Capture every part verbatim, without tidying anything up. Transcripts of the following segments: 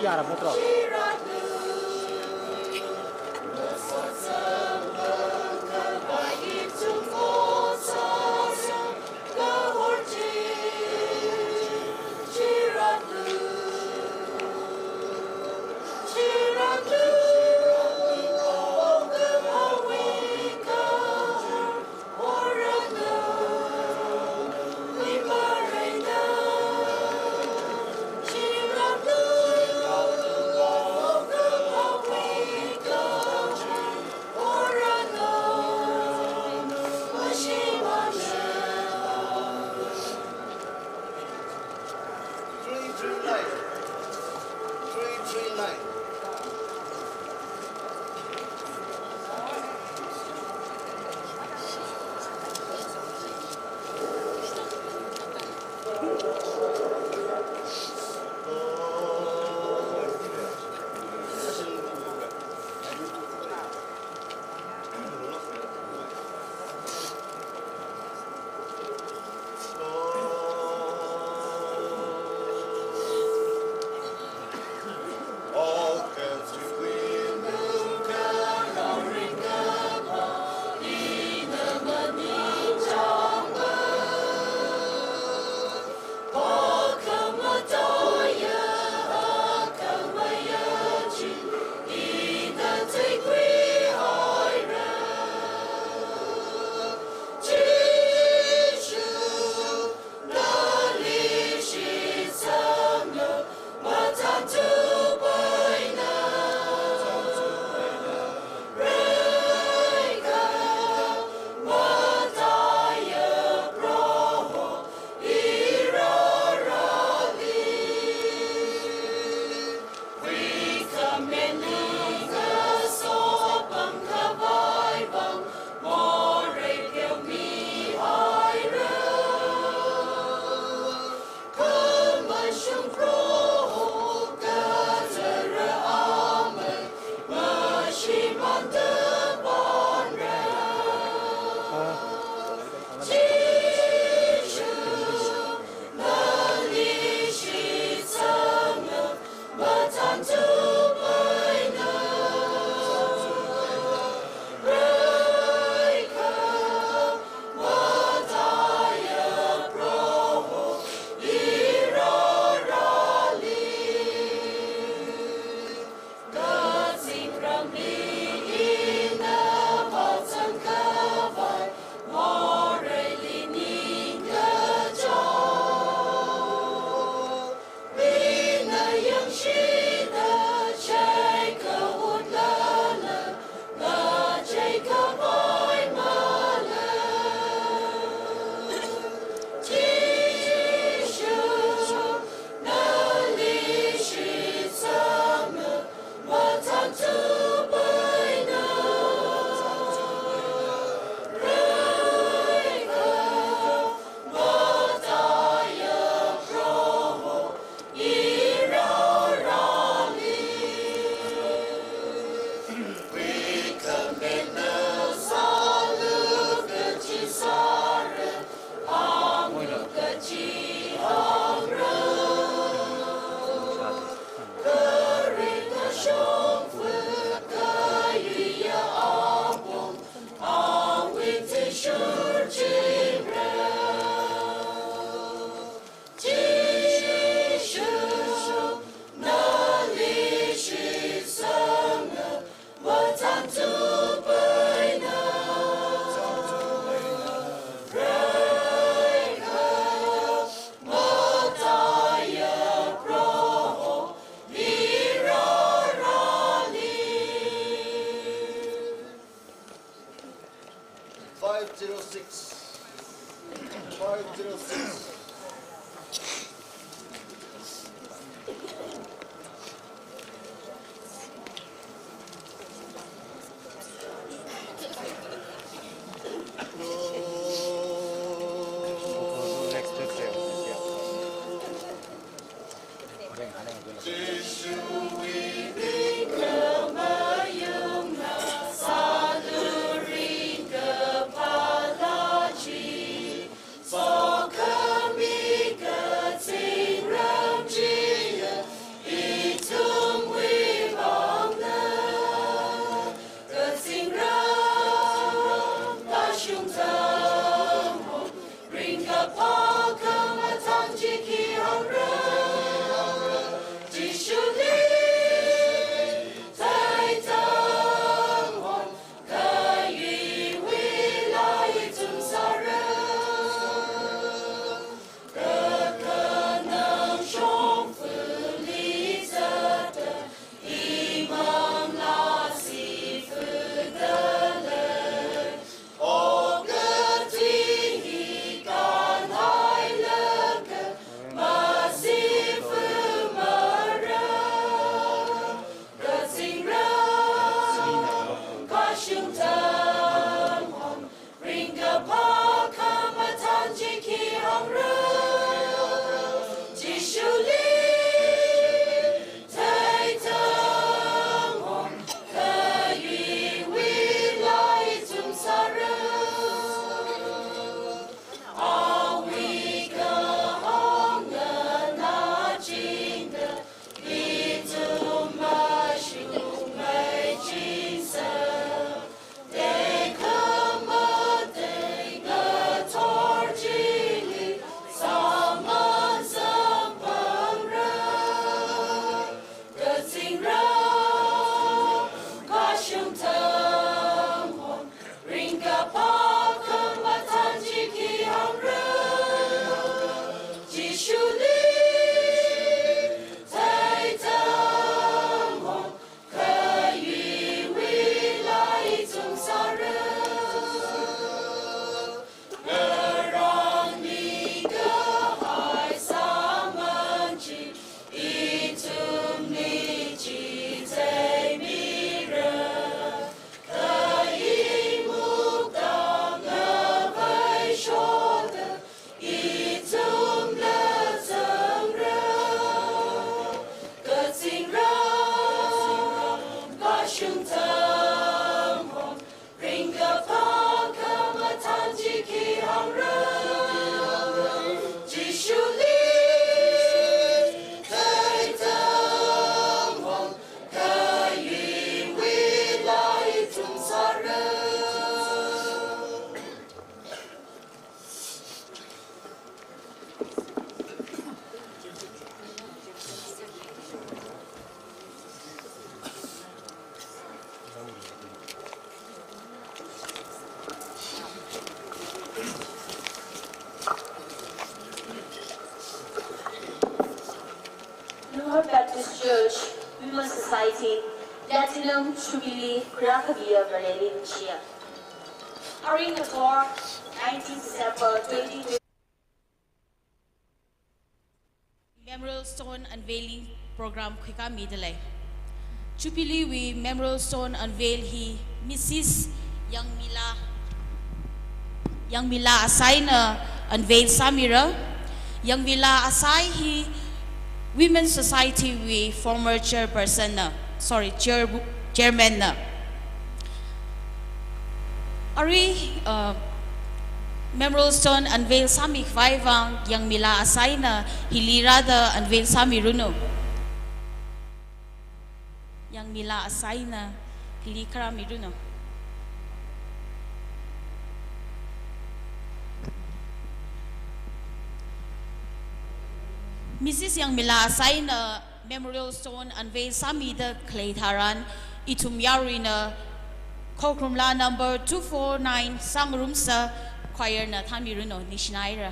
Arap natro? Three three nine. Three three nine. Five zero six. Five zero six. North Baptist Church Women Society Platinum Jubilee kharā khaviya Vareli ningshiya. Arui ngathor, nineteen December twenty twenty, Memorial Stone Unveiling Program khuikāmida lei. Jubilee wui Memorial Stone Unveil hi Missus Yangmila, Yangmila Asaina unveil sāmira. Yangmila Asai hi Women Society wui former chairperson na, sorry, chair, chairman na. Arui, uh, Memorial Stone unveil sāmikhavai vang Yangmila Asaina hili rāda unveil sāmiranu. Yangmila Asaina hili kharā miranu. Missus Yangmila Asaina Memorial Stone unveil sāmida khalei tharan, ithum yaruina Khokharum La number two four nine Sangrumsa choir na thānmiranu, ningshinaira.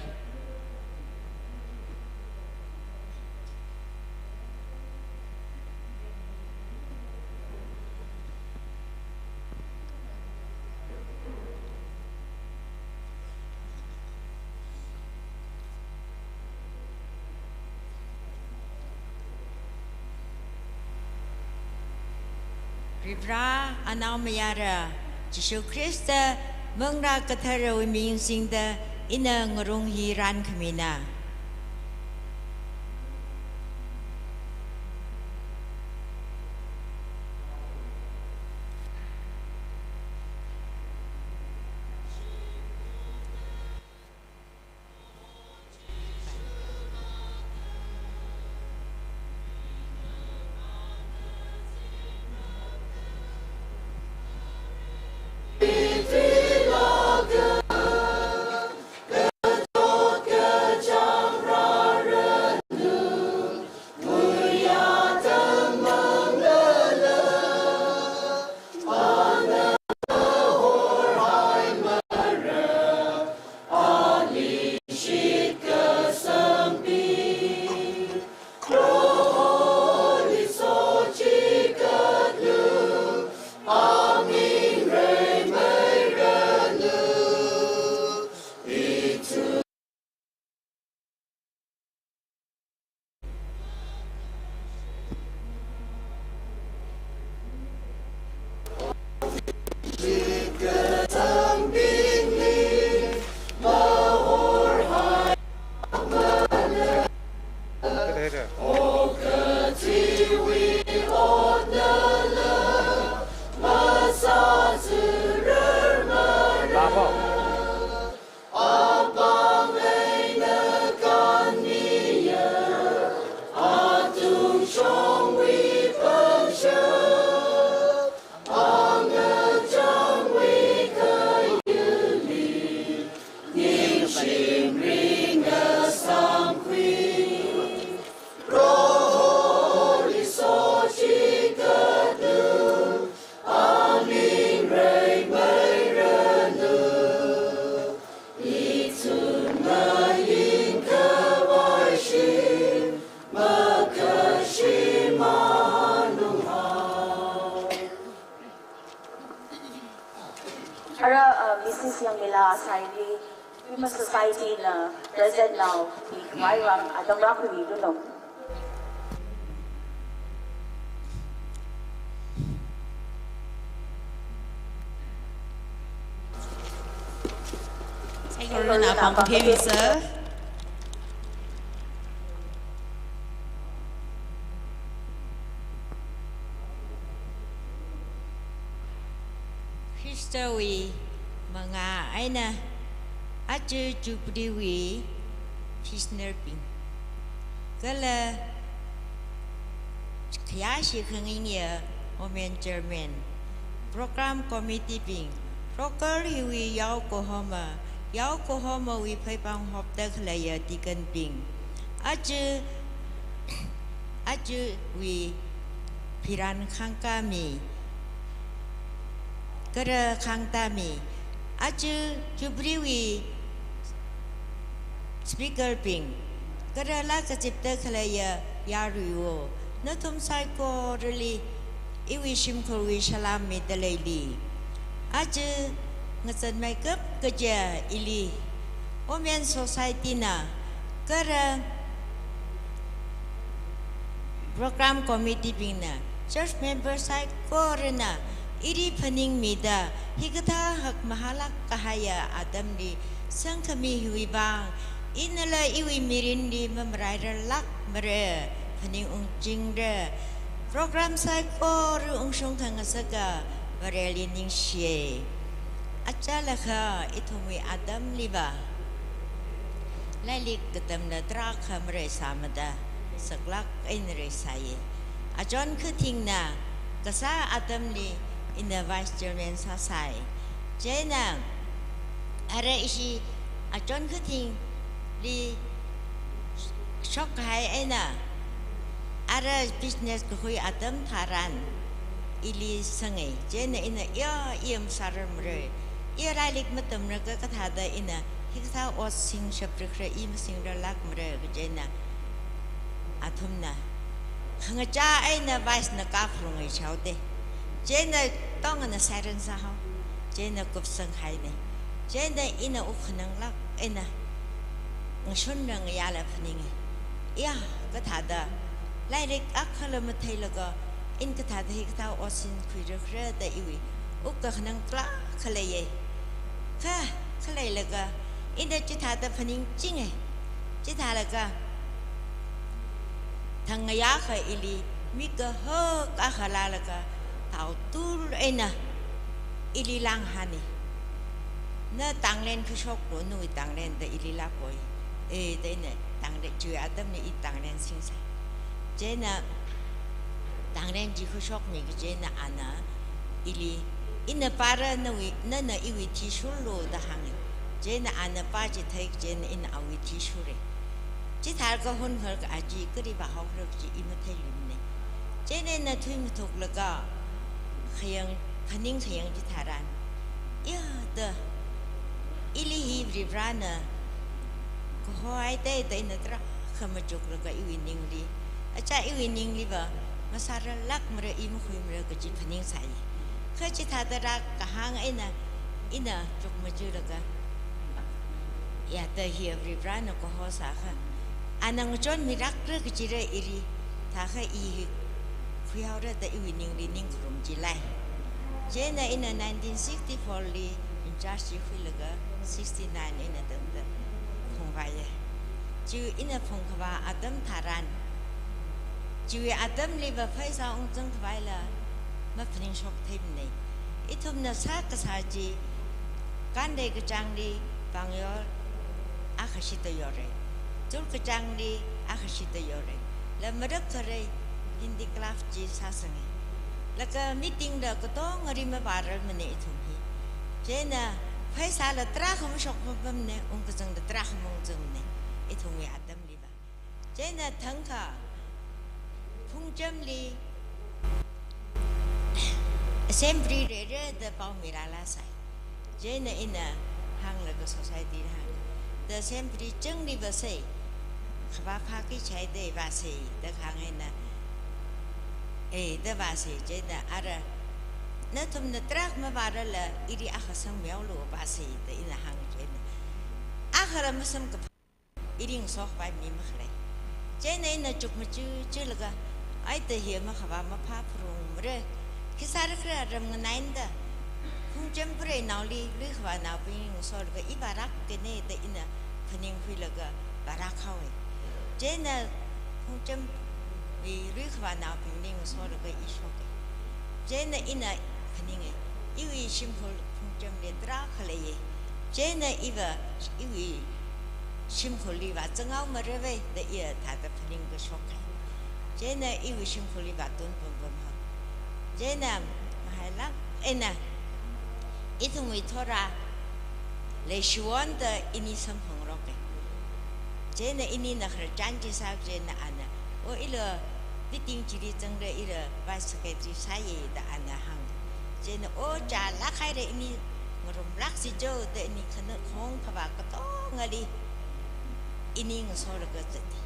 Varivara anaomayara Jishu Khrista manglā katharawui ming singda ina ngarung hi rānkhamina. Ara, uh, Missus Yangmila Asaili Women Society na President nao mikhavai vang atam rākhuimiranu. Saikorana apam kaphemisa. Khristawui mangā eina aja Jubilee wui Christian bing, kala khayāshi khangaiya Women Chairman, Program Committee bing, program hiwui yaokahoma, yaokahomawui pheipāng hopda khaleiya deacon bing, aja, ajawui phiran khangkāmi, kara khangtāmi, aja Jubilee wui speaker bing, kala kazipda khaleiya yaruiwo. Nathum saikorali iwui shimkhurwui salam midaleili. Aja ngazanmeikap kaja ili Women Society na kala program committee bingna, church member saikorana ili phaningmida, hikathā hakmahālāk kahaiya atamli sangkhami hiwui vang, inala iwui mirinli mamarairarlākmara, phaning ungchingra. Program saikora ungshung khangasaka Vareli ningshiya. Achālakha ithumwui atamliva lairik katamla tarākha mareisāmada, saklāk eina reisāya. Achon khatingna kasā atamli ina vice chairman sāsai. Chieina ara ishi achon khatingli shokkahai eina ara business kakhui atam tharan ili sanga. Chieina ina, iya, iya masārarmara. Iya lairik matamraka kathāda ina hikathā ot singshaprakra, i masingrarlākmara, kaji eina athumna khangachā eina vice na kaphalunga chaoda. Chieina tongana siren sāhao. Chieina kupsanghaina. Chieina ina wuk khananglāk eina ngashunra ngayāla phaninga. Iya, kathāda lairik akhala matheilaga ina kathāda hikathā ot singkhuirakra da iwui wuk kakhanang tarākha leiya. Kha, khaleilaga ina chithāda phaningchinga. Chithālaga thang ngayākha ili mik kahak akha lālaga taotul eina ili langhāna. Na tanglen khuishoklu, nawui tanglen da ili lākoi. E, da ina tanglen, chiwui atamli i tanglen singsai. Chieina tanglen chi khuishokmi kaji eina ana ili, ina pāra, nawui, nana iwui thishurlu da hānga. Chieina ana pā chi thei kaji eina ina awui thishura. Chithālaga hunkhalak aja kali vāhaokhala kaji i matheiluimana. Chieina ina thui mathuklaga khayang, phaning khayang chitharan, iya da, ili hi Varivarana kahohaida da ina tarākha machuklaga iwui ningli, achā iwui ningliva masārarlākmara, i makhuimara kaji phaningsai. Kha chithāda rākahāng eina ina chukmajalaga, iya da hi Varivarana kahosākha, ana ngachonmirakra kajira ili, thākha i hi khuihaora da iwui ningli ningkharum chilei. Chieina ina nineteen sixty-four li in charge chi khuilaga sixty-nine ina tangda phungvāya. Chi ina phungkhavā atam tharan, chiwui atamliva pheisā ungzang khavaila maphaningshok theimana. Ithumna sākasā chi, kanlei kachāngli pāngyor akha shida yora. Chur kachāngli akha shida yora. Laga marak kharei handicraft chi sāsanga. Laga meeting la katongli mavārarmana ithum hi. Chieina pheisāla tarākha mashok mapamna, ungkazangla tarākha maungzangmana ithumwui atamliva. Chieina thangkha Phungchamli assembly leira da pao mirālāsai. Chieina ina hānglaga society hāng, da assembly changli vāsei, khavā phāki chai da vāsei da hāng eina, e, da vāsei. Chieina ara, nathumna tarākha mavārala ili akha sangmihaolu vāsei da ina hāng chieina, akhara masamkap ili ngasokhavai mi makhalei. Chieina ina chukmajalaga, ai da hi makhavā maphāpharungmara. Khi sārakhala ram nganaida, Phungcham preinaoli luikhavānaobing ngasolaga i vārakkana da ina phaningkhuilaga vārakhaowa. Chieina Phungchamwui luikhavānaobingli ngasolaga i shoka. Chieina ina phaninga, iwui shimkhur Phungchamli tarākha leiya. Chieina iva iwui shimkhurli vāzanghaomarava da iya thāda phaning kashokka. Chieina iwui shimkhurli vātun pampamhao. Chieina mahailāk eina ithumwui thora leishiwon da ini samphangroka. Chieina inina khararchan chi sā chieina ana, o, ila meeting chili zangda ila vice secretary sāya da ana hāng. Chieina, o, chālāk haira, ini ngarumlāksi jo da ini khana khong khavā katongali ini ngasolaga zata.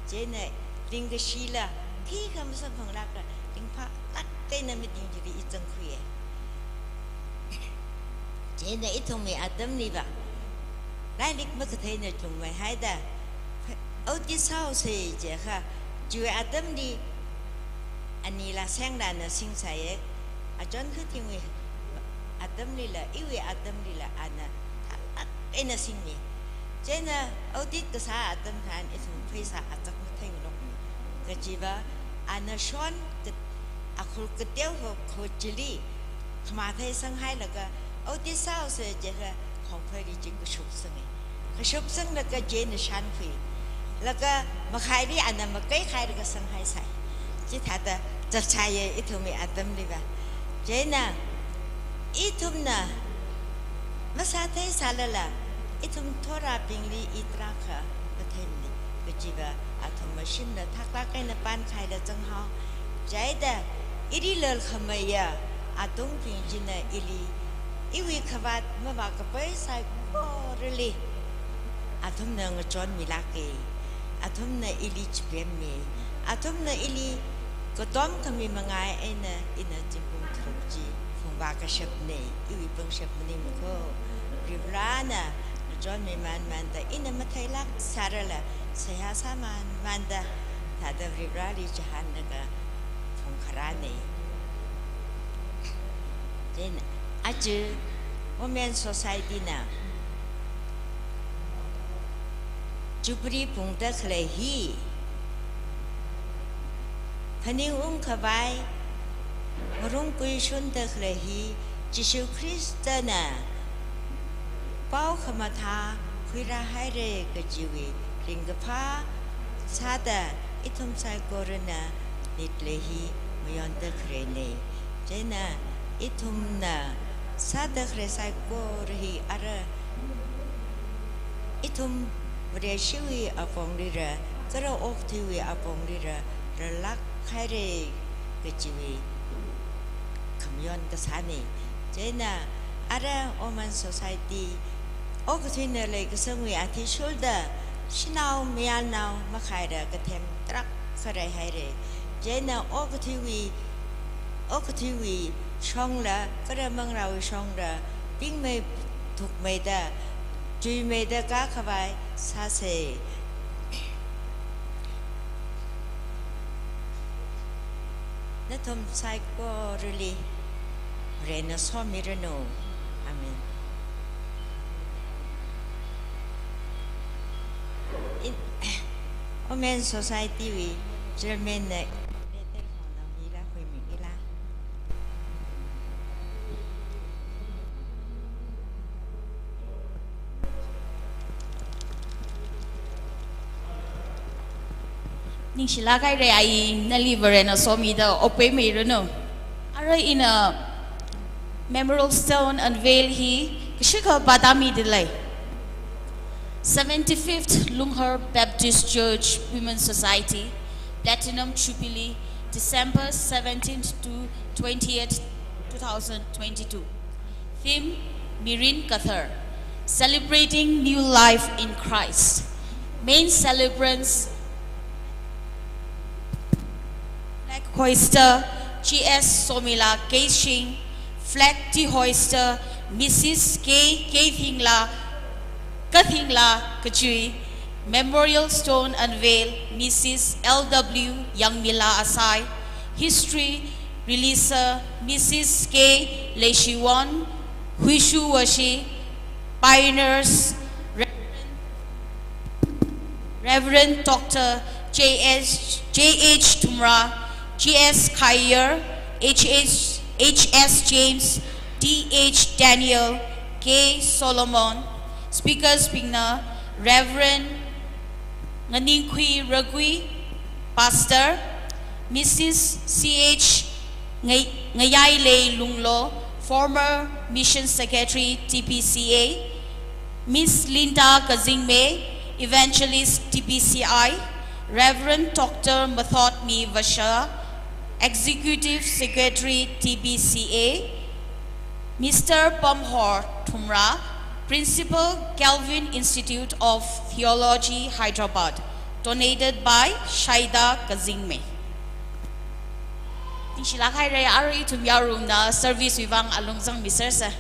Chieina Ringkashila, khikha masamphanglākla, ringphālāk eina meeting chili i zangkhuiya. Chieina ithumwui atamliva, lairik makatheina chungmeihaida, audit sāhaosa jiakha, chiwui atamli, anila Senglana singsāya, achon khatingwui atamlila, iwui atamlila, ana thālāk eina singmi. Chieina audit kasā atam tharan ithum pheisā achak matheingarokmi. Kajiva, ana shon kat-, akhur kateo ho, kho chili, khamathei sanghailaga, audit sāhaosa jiakha, khongpheili chi kashupsanga. Kashupsanglaga chieina shankhui. Laga makhaili ana makaikhailaga sanghaisai. Chithāda zatshaiya ithumwui atamliva. Chieina ithumna masātheisālala, ithum thorabingli i tarākha matheimana. Kajiva athum mashimla thaklāk eina pankhaila zanghao. Chieina ili lalkhameiya atungbing china ili, iwui khavāt mavākapai saikorali, athumna ngachonmilāka. Athumna ili chipemmi. Athumna ili katom khami mangai eina ina zingkum tharuk chi phungvākashapna, iwui pangshap maningmana kho. Varivarāna ngachonmi manmanda, ina matheilāk sārala, seihā sāman manda, thāda Varivarāli chihānlaga phungkharāna. Then, aja Women Society na Jubilee phungda khalei hi, phaningungkhavai, ngarumkuishunda khalei hi, Jishu Khristana pao khamathā khuirāhaira kajiwui ringkaphā sāda ithum saikorana nitlei hi mayonda khaleina. Chieina ithumna sāda khalei saikora hi ara ithum Vareshiwui aponglira, kala okathuiwui aponglira, rālāk haira kajiwui khamayon kasāna. Chieina ara Women Society, okathuina leikasangwui athishurda, shanao mayarnao makhaila kathem tarākha leihaira. Chieina okathuiwui, okathuiwui shongla, kala manglāwui shongla, pingmei thukmeida, chuimeida kākhavai sāsa. Nathum saikorali Varena somiranu. Amen. In, Women Society wui Chairman na letter khongna mila, huimi mila. Ningshilāk haira, ai nali Varena somida okpaimeiranu. Arui ina Memorial Stone Unveil hi kashikha vātāmida lei. Seventy-fifth Lunghar Baptist Church Women Society, Platinum Jubilee, December seventeenth to twentieth, two thousand twenty-two. Theme, Mirin Kathar, Celebrating New Life in Christ. Main celebrants, Flag hoister, G S Somila Keishing, flag dehoister, Missus K Keithingla, Kathingla Kachui, Memorial Stone Unveil, Missus L W Yangmila Asai, history releaser, Missus K Leishiwon Huishuwashi, pioneers, Reverend Reverend Doctor J S, J H Thumra, G S Khaiyar, H S, H S James, D H Daniel, K Solomon. Speakers bingna Reverend Nganingkhui Ragui, Pastor, Missus C H Ngay-, Ngayailei Lunglo, former Mission Secretary, T P C A, Miss Linda Kazingme, Evangelist, T P C I, Reverend Doctor Mathotmi Vasha, Executive Secretary, T P C A, Mister Pamhor Thumra, Principal, Calvin Institute of Theology, Hyderabad, Donated by Shaida Kazingmei. Ningshilāk haira, arui ithum yarumna service wui vang alung zangmisersa.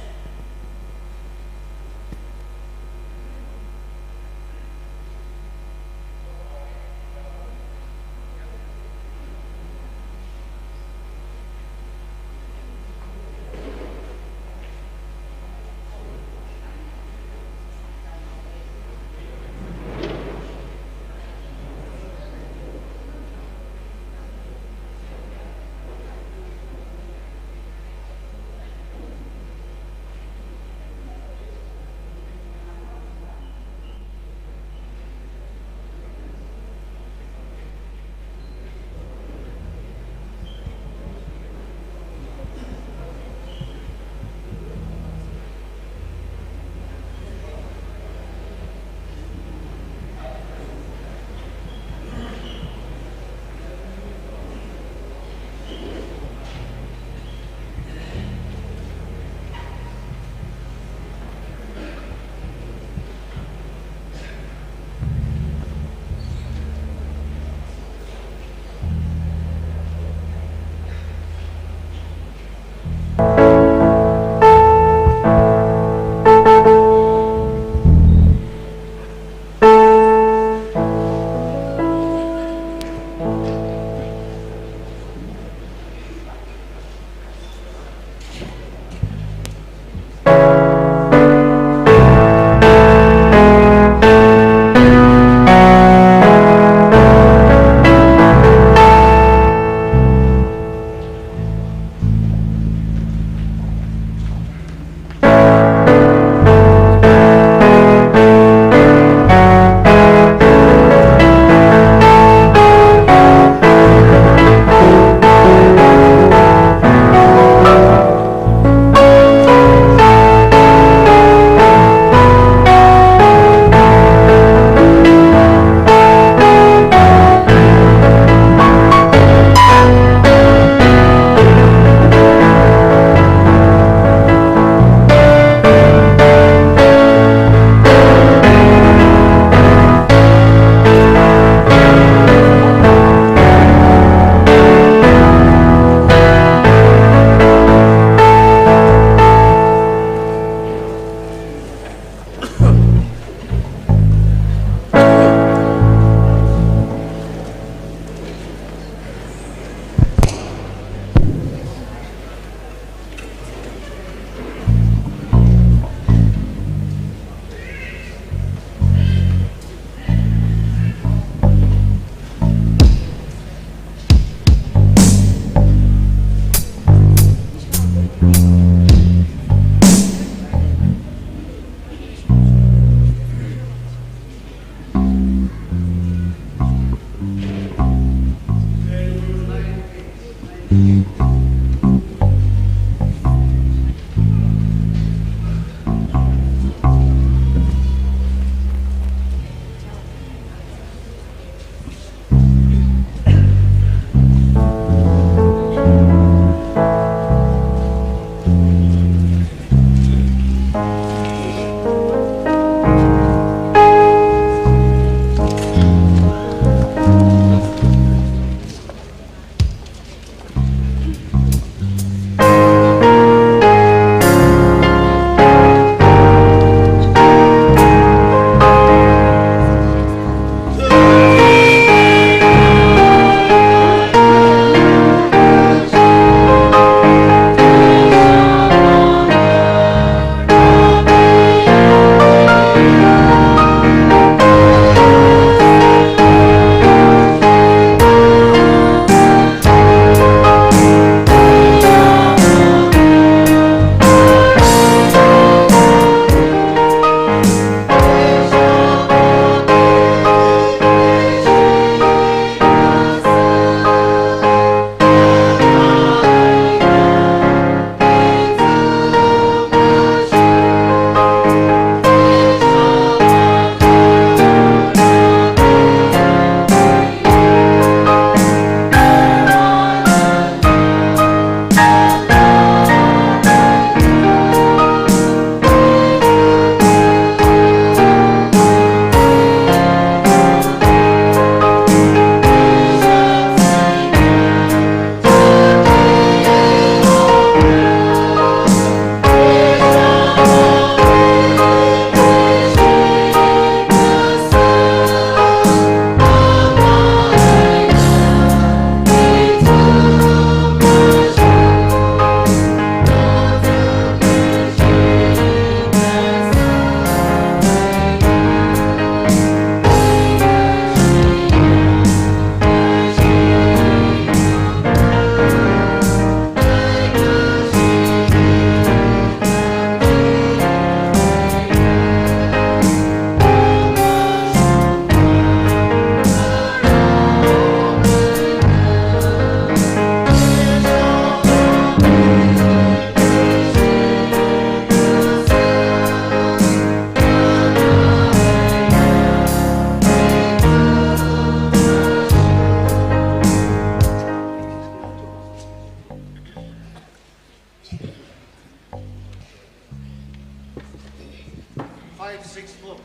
Six four.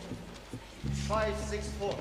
Five six four.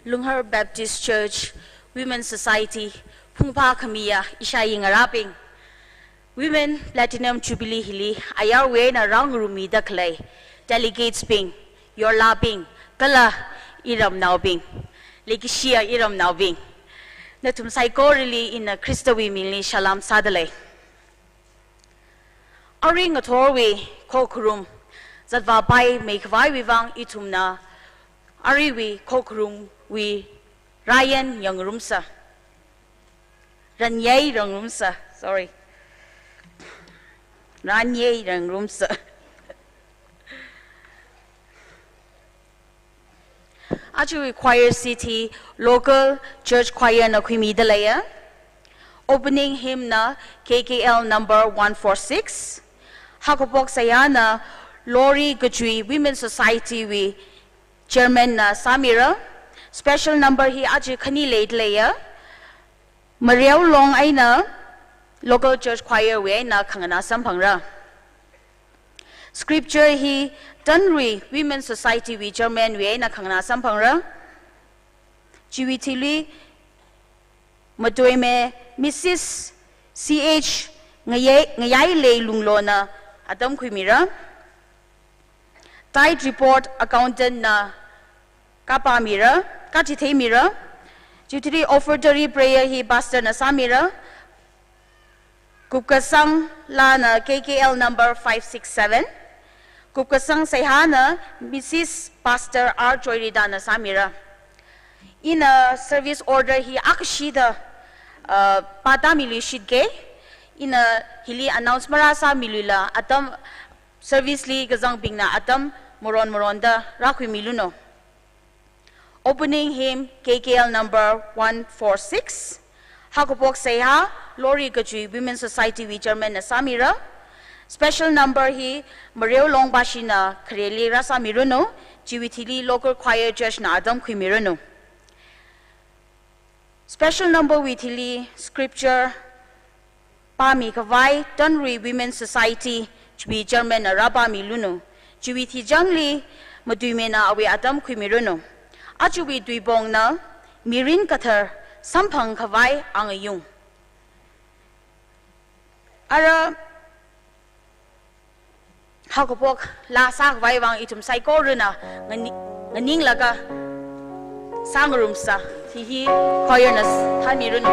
Lunghar Baptist Church Women Society phungphā khamiya ishāyi ngarābing, Women Platinum Jubilee hili ayarwui eina rāngarummida khalei delegates bing, yorlābing, kala iramnaobing, leikashiya iramnaobing, nathum saikorali ina Khristawui mingli salam sādalei. Arui ngathorwui khokharum zatvāpaimei khavaiwui vang ithumna aruiwui khokharumwui rāyan yangngarumsa. Ranyei Rangrumsa, sorry. Ranyei Rangrumsa. Aja choir seat hi local church choir na khuimida leiya. Opening hymn na K K L number one four six. Haokaphok seihā na Lori Kachui Women Society wui chairman na sāmira. Special number hi aja khani leida leiya. Mareo Long eina local church choir wui eina khanganā samphangra. Scripture hi Tanrui Women Society wui chairman wui eina khanganā samphangra. Chiwui thili matuime Missus C H Ngayei, Ngayeilei Lunglo na atam khuimira. Tithe report accountant na kapāmira, kachitheimira. Chiwui thili offertory prayer hi pastor na sāmira. Kupkasang laa na K K L number five six seven. Kupkasang seihā na Missus Pastor R Joyrida na sāmira. Ina service order hi akhashida, uh, pātāmiluishitke. Ina hili announce marāsāmiluila atam service li kazangbingna atam maron maronda rākhuimilunu. Opening hymn K K L number one four six. Haokaphok seihā Lori Kachui Women Society wui chairman na sāmira. Special number hi Mareo Long Bashi na khareli rāsāmiranu. Chiwui thili local choir church na atam khuimiranu. Special number wui thili scripture pāmikhavai Tanrui Women Society chiwui chairman na rāpāmilunu. Chiwui thichangli matuimena awui atam khuimiranu. Ajawui tuipong na Mirin Kathar Samphangkhavai Angayung. Ara haokaphok laa sākhavai vang ithum saikorana ngani-, nganinglaga sāngarumsa. Hi hi choir na s-, thānmiranu.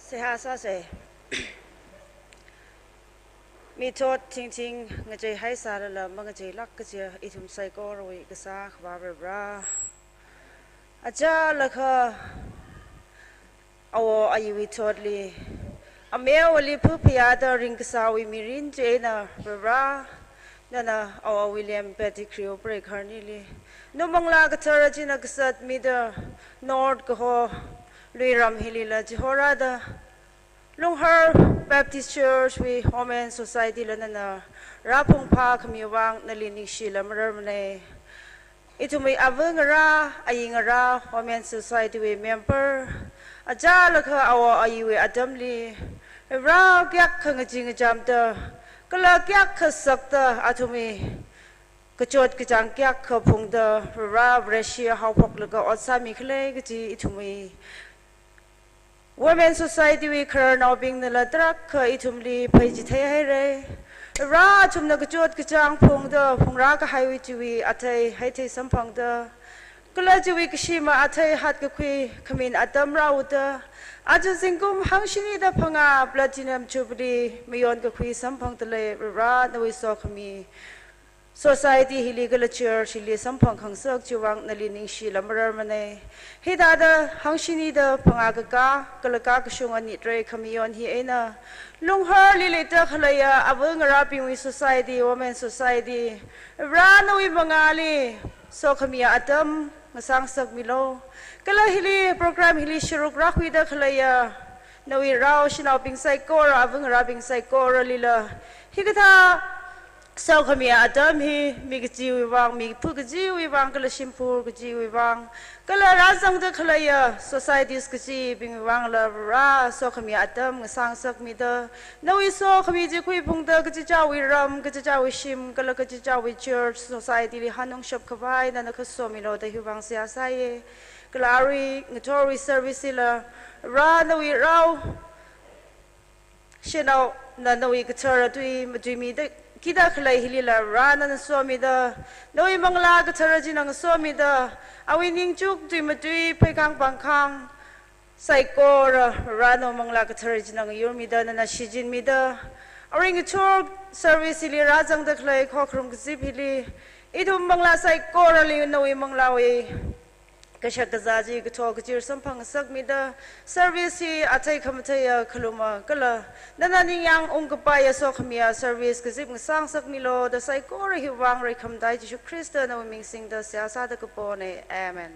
Seihā sāsa. Mithot thingthing ngacheihai sālala mangacheilāk kaja ithum saikorawui kasā Akhava Varivara. Achālakha awo ayiwui thotli, ameo ali phuphayāda ringkasāwui mirin chieina Varivara, nana awo William Pettigrew Preikharnili, namanglā kathara china kazatmida North kaho Luiram hilila chihorāda, Lunghar Baptist Church wui Women Society la nana rāphungphā khami vang nali ningshila mararmana. Ithumwui ava ngarā, ayi ngarā, Women Society wui member, achālakha awo ayiwui atamli, Varivara kayākha ngachee ngachamda, kala kayākha sakta, athumwui kachot kachāng kayākha phungda, Varivara Vareshi haophoklaga ot sāmi khalei kaji ithumwui Women Society wui khararnaobingnala tarākha ithumli pheichithei haira. Varivara athumna kachot kachāng phungda, phungrā kahaiwui chiwui athei, heithei samphangda, kala chiwui kashima athei hatkakhui khamin atam rāuda, aja zingkum hangshinida phangā Platinum Jubilee mayonkakhui samphangda lei, Varivara nawui sokhami Society hili kala church hili samphang khangasak chiwui vang nali ningshila mararmana. Hithāda hangshinida phangā kakā, kala kakashunga nitrei khamayon hi eina, Lungharli leida khaleiya ava ngarābingwui society, Women Society, Varivara nawui mangāli sokhamiya atam ngasāngasakmilu. Kala hili program hili sharuk rākhuida khaleiya nawui rao shanaobing saikora, ava ngarābing saikoralila, hikathā sokhamiya atam hi mi kachiwui vang, mi phu kachiwui vang, kala shimphur kachiwui vang, kala rāzangda khaleiya societies kachibingwui vangla Varivara sokhamiya atam ngasāngasakmida, nawui sokhami chi khuiphungda kachichāwui ram, kachichāwui shim, kala kachichāwui church society li hanungshap khavai nana khasomilu da hiwui vang seihā sāya. Kala arui ngathorwui service hila Varivara nawui rao shanaona nawui kathara tui matuimida kida khalei hilila Varivara nana somida, nawui manglā kathara china ngasomida, awui ningchuk tui matui pheikhang pangkhang saikora Varivara nawui manglā kathara china ngayurmida, nana shichinmida, arui ngathor service hili rāzangda khalei khokharum kazip hili, ithum manglā saikorali nawui manglāwui kashak kazā chi kathok kachir samphangngasakmida, service hi athei khamatheiya khaluma kala nana ningyāng ungkapaiya sokhamiya service kazip ngasāngasakmilu da saikora hiwui vang Reikhamda Jishu Khrista nawui ming singda seihā sāda kapona. Amen.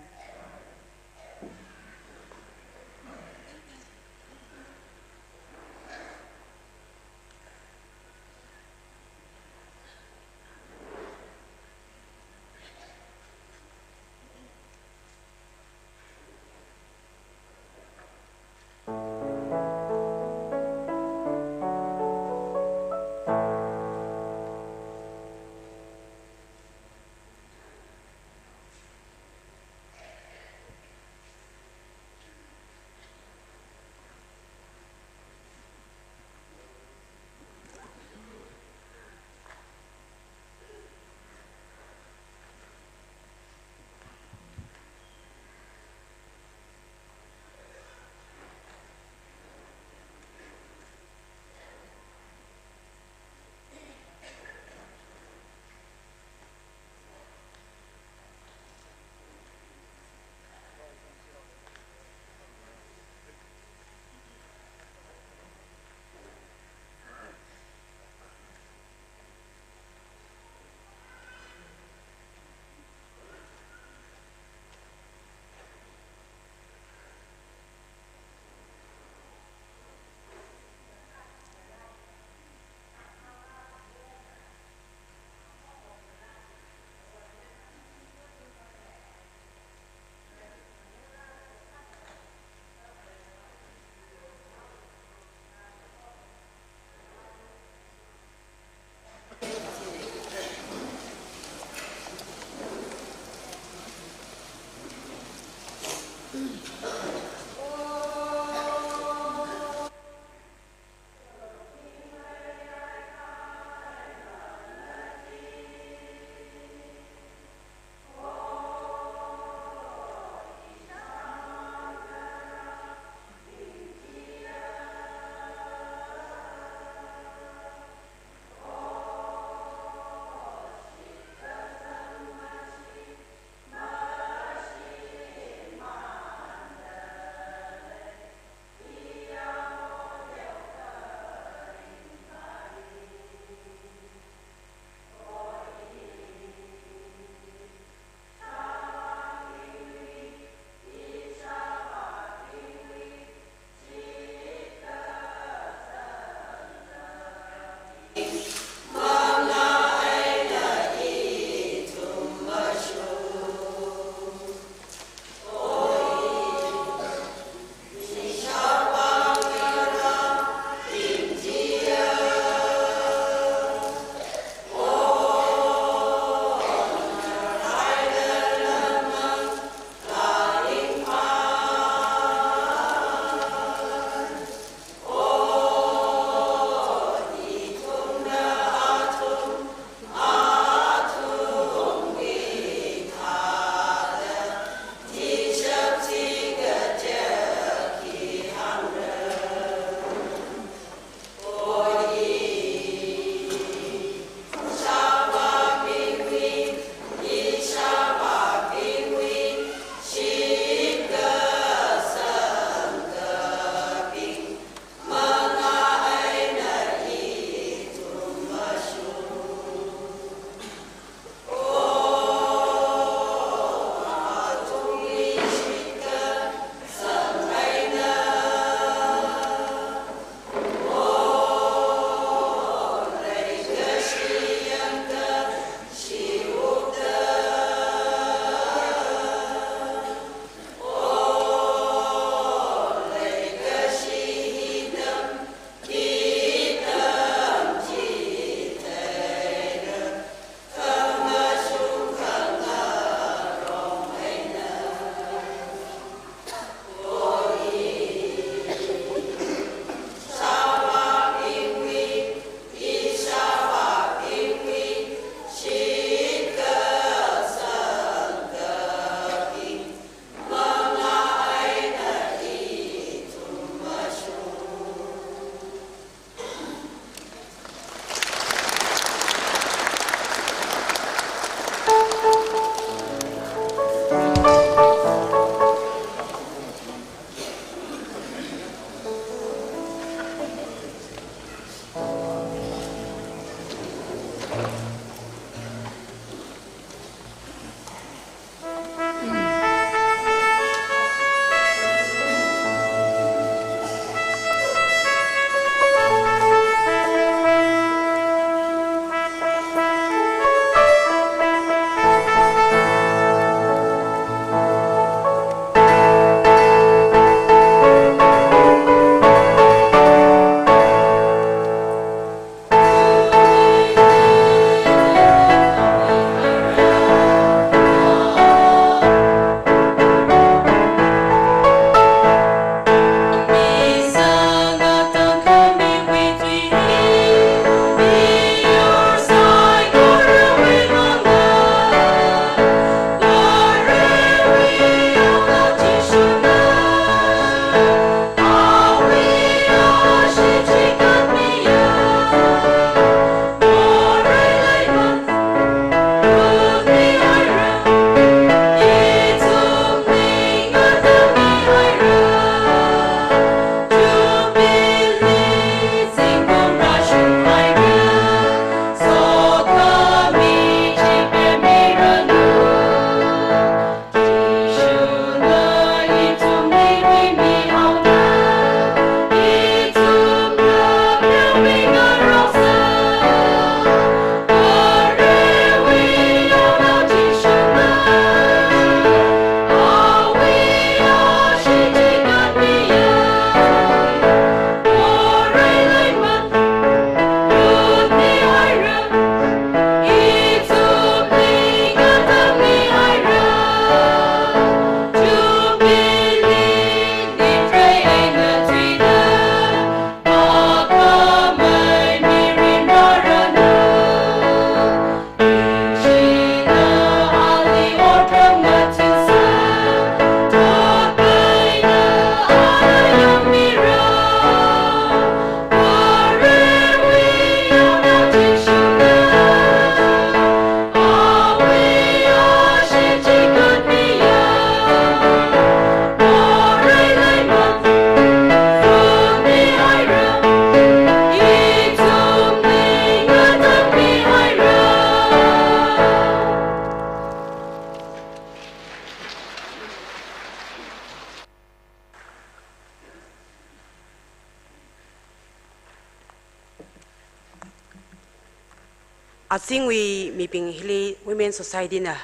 Azingwui mibing hili Women Society na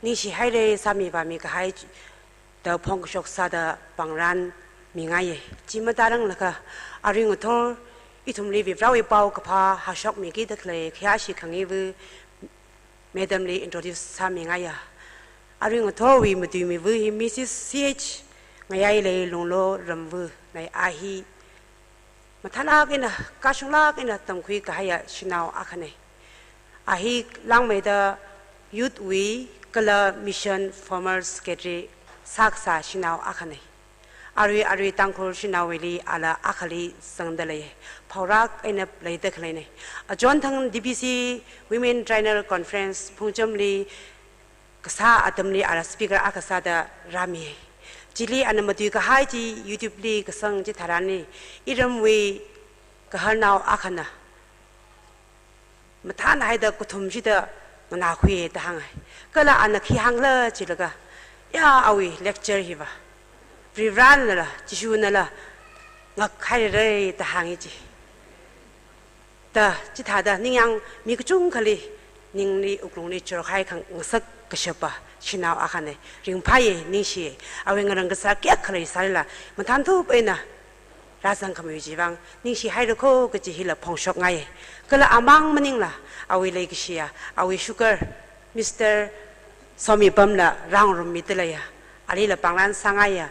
ningshi haira sāmi vāmi kahai da phongkashok sāda pāngran mingaiya. Chi matāranglakha, arui ngathor ithumli Varivarāwui paokaphā hāshokmikida khalei khayāshi khangayiva Madam li introduce sāmingaiya. Arui ngathorwui matuimiva hi Missus C H Ngayailei Lunglo Ramva na. A hi mathālāk eina, kashunglāk eina tamkhui kahaiya shanao akhana. A hi langmeida youth wui kala mission former secretary sākasā shanao akhana. Arui, arui Tangkhul shanaowuili ala akhali zangda lei. Phaorak eina leida khaleina. Achonthang D B C Women Triennial Conference Phungchamli kasā atamli ala speaker akha sāda rāmi. Chili ana matui kahai chi YouTube li kasang chitharanli, iramwui gaharnao akhana mathānhaida kathum shida nganākhuiya da hānga. Kala ana khi hāngla chilaga, ya, awui lecture hiva Varivarānala, Jishunala ngakhairara da hānga chi. Da chithāda ningyāng mi kachungkhali ningli wuklungli churkhai khangasak kashapa shanao akhana. Ringphāya, ningshiya. Awui ngarān kasā kayākha leisālala, mathānthup eina rāzangkhami chiwui vang ningshi haira kho kaji hila phongshokngaiya. Kala amang maningla, awui leikashiya, awui sugar, Mister Somipamla rāngarummida leiya. Alila pāngran sāngaiya.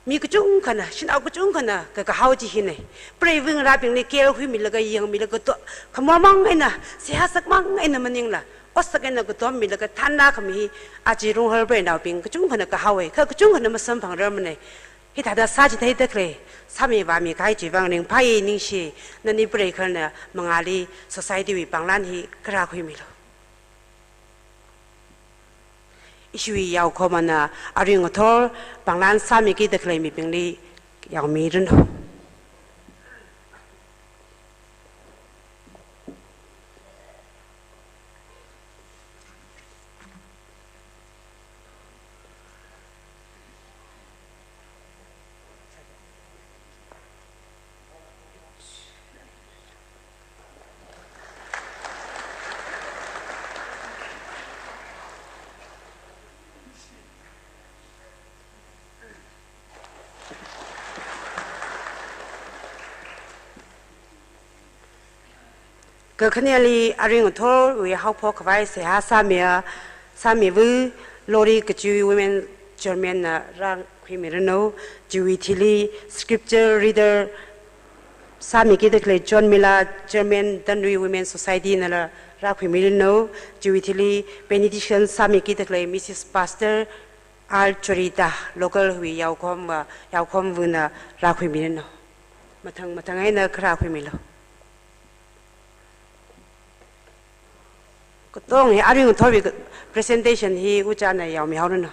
Mi kachungkhana, shanao kachungkhana kakahao chi hina. Preiva ngarābingli care khuimilaga, yangmilaga, to, khamormang eina, seihā sakmang eina maningla, otsak eina katommilaga thānlakhami hi, aja Runghar preinaobing kachungkhana kahaowa, kha kachungkhana masamphangrarmana. Hithāda sāchitheida khalei, sāmi vāmi kahai chiwui vang ringphāya, ningshi, nani preigaharna mangāli society wui pāngran hi kharā khuimilu. Ishiwui yaokhomana arui ngathor pāngran sāmikida khalei mibingli yaomiranu. Kakhaneli arui ngathorwui haophok khavai seihā sāmiya, sāmiva Lori Kachui Women Chairman na rākhuimiranu, chiwui thili scripture reader sāmikida khalei John Mila Chairman Tanrui Women Society nala rākhuimiranu, chiwui thili benediction sāmikida khalei Missus Pastor R Chorita, local wui yaokhomva, yaokhomvana rākhuimiranu. Mathang mathang eina kharā khuimilu. Katong hi arui ngathorwui presentation hi ojāna yaomihaoranu.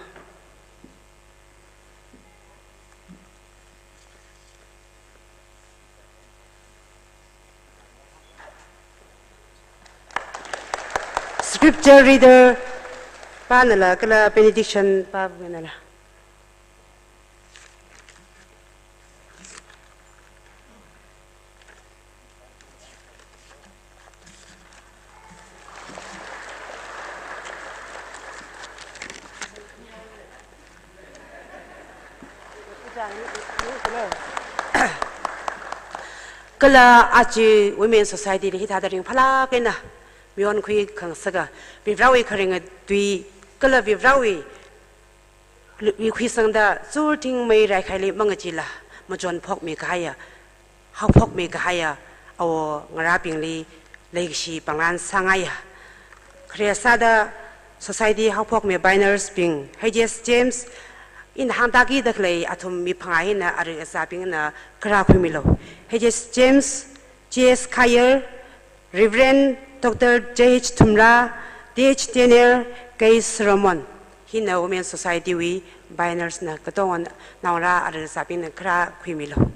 Scripture reader panala kala benediction pavanala. Kala aja Women Society li hithāda ringphālāk eina mayonkhui khangasaka, Varivarāwui kharinga tui kala Varivarāwui lu-, wui khuisangda zurthing mei raikhaili mangachila, machonphokmi kahaiya, haophokmi kahaiya, awo ngarābingli leikashi pāngran sāngaiya. Khare sāda society haophokmi pioneers bing, H S James, ina hāngtākida khalei athum mi phangā hina arui azābingna kharā khuimilu. H S James, J S Khayer, Reverend Doctor J H Thumra, T H Daniel, K Solomon. Hina Women Society wui pioneers na, katonga naongarā arui azābingna kharā khuimilu.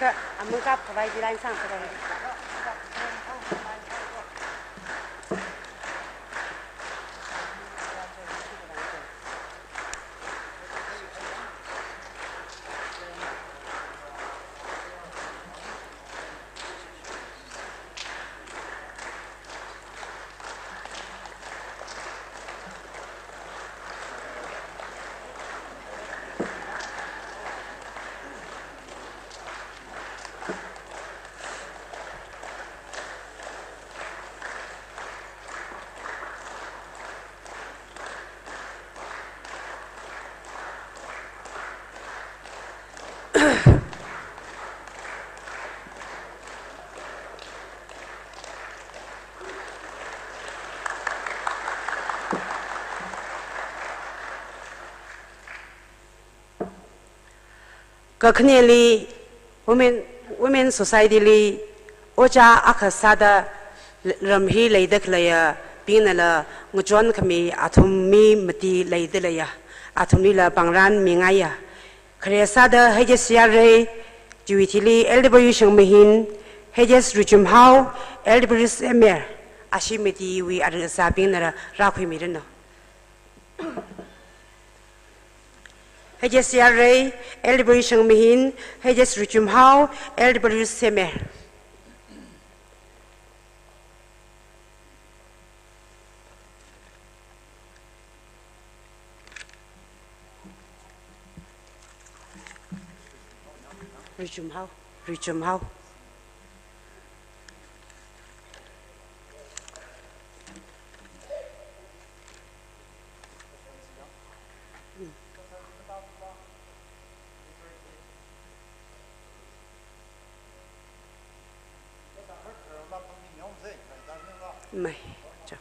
Ka, amang kap khavai di line sang khavai. Kakhaneli Women, Women Society li ojā akha sāda ram hi leida khaleiyabingnala ngachon khami athum mi mati leida leiya. Athumlila pāngran mingaiya. Khare sāda H S Yarei, chiwui thili Elder Bayu Shangmahin, H S Ruichumhao, Elder Bayu Semer, ashi matiwui arui sābingnala rākhuimiranu. H S Yarei, Elder Bayu Shangmahin, H S Ruichumhao, Elder Bayu Semer. Ruichumhao, Ruichumhao. Mai, chao.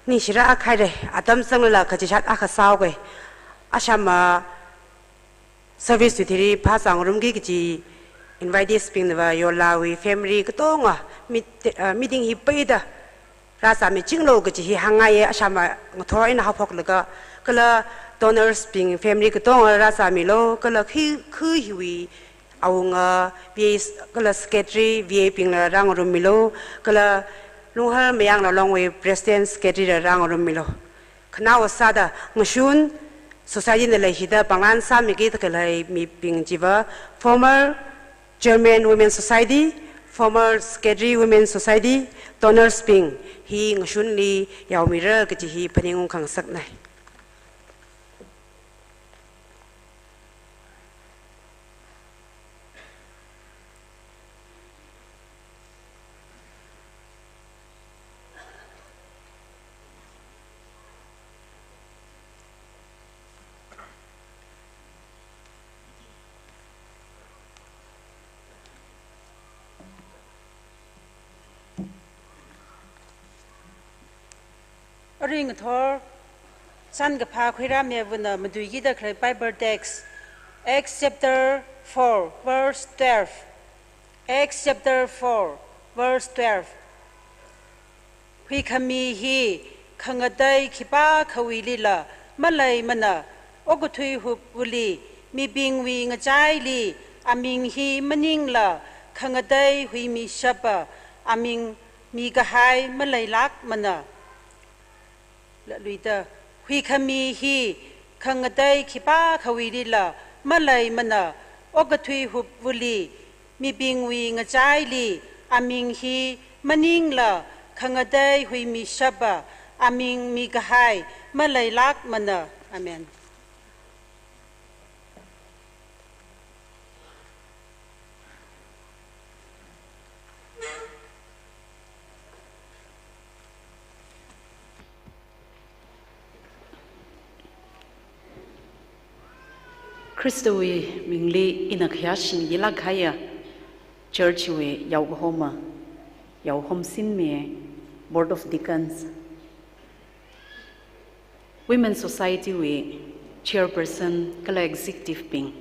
Ningshira akha haira, atam zanglala kachishat akha sāhaoga. Ashama service wui thili phāzāngarumki kaji invitees bingva Yorlawui family katonga meet-, uh, meeting hi peida rāzāmichinglu kaji hi hāngngaiya. Ashama ngathor eina haophoklaga, kala donors bing family katonga rāzāmilu, kala khi, khi hiwui awunga, V A s-, kala secretary, V A bingla rāngarummilu, kala Lunghar Mayangla Longwui president secretary la rāngarummilu. Khanaowa sāda ngashun society na leishida pāngran sāmiki da khalei mibing chiva, former chairman Women Society, former secretary Women Society, donors bing hi ngashunli yaomira kaji hi phaningung khangasaknai. Arui ngathor, sankaphā Khuirāmiyavana matuiki da khalei Bible text, Acts chapter four, verse twelve. Acts chapter four, verse twelve. Huikhami hi khangatei khipākhawuilila maleimana, okathui hupvali mibingwui ngachaili aming hi maningla khangatei huimishapa aming mikahai maleilākmana. Laluida, huikhami hi khangatei khipākhawuilila maleimana, okathui hupvali mibingwui ngachaili aming hi maningla khangatei huimishapa aming mikahai maleilākmana. Amen. Khristawui mingli ina khayāshing yilāk kahaiya church wui yaokahoma, yaohomsinmi, Board of Deacons, Women Society wui chairperson kala executive bing,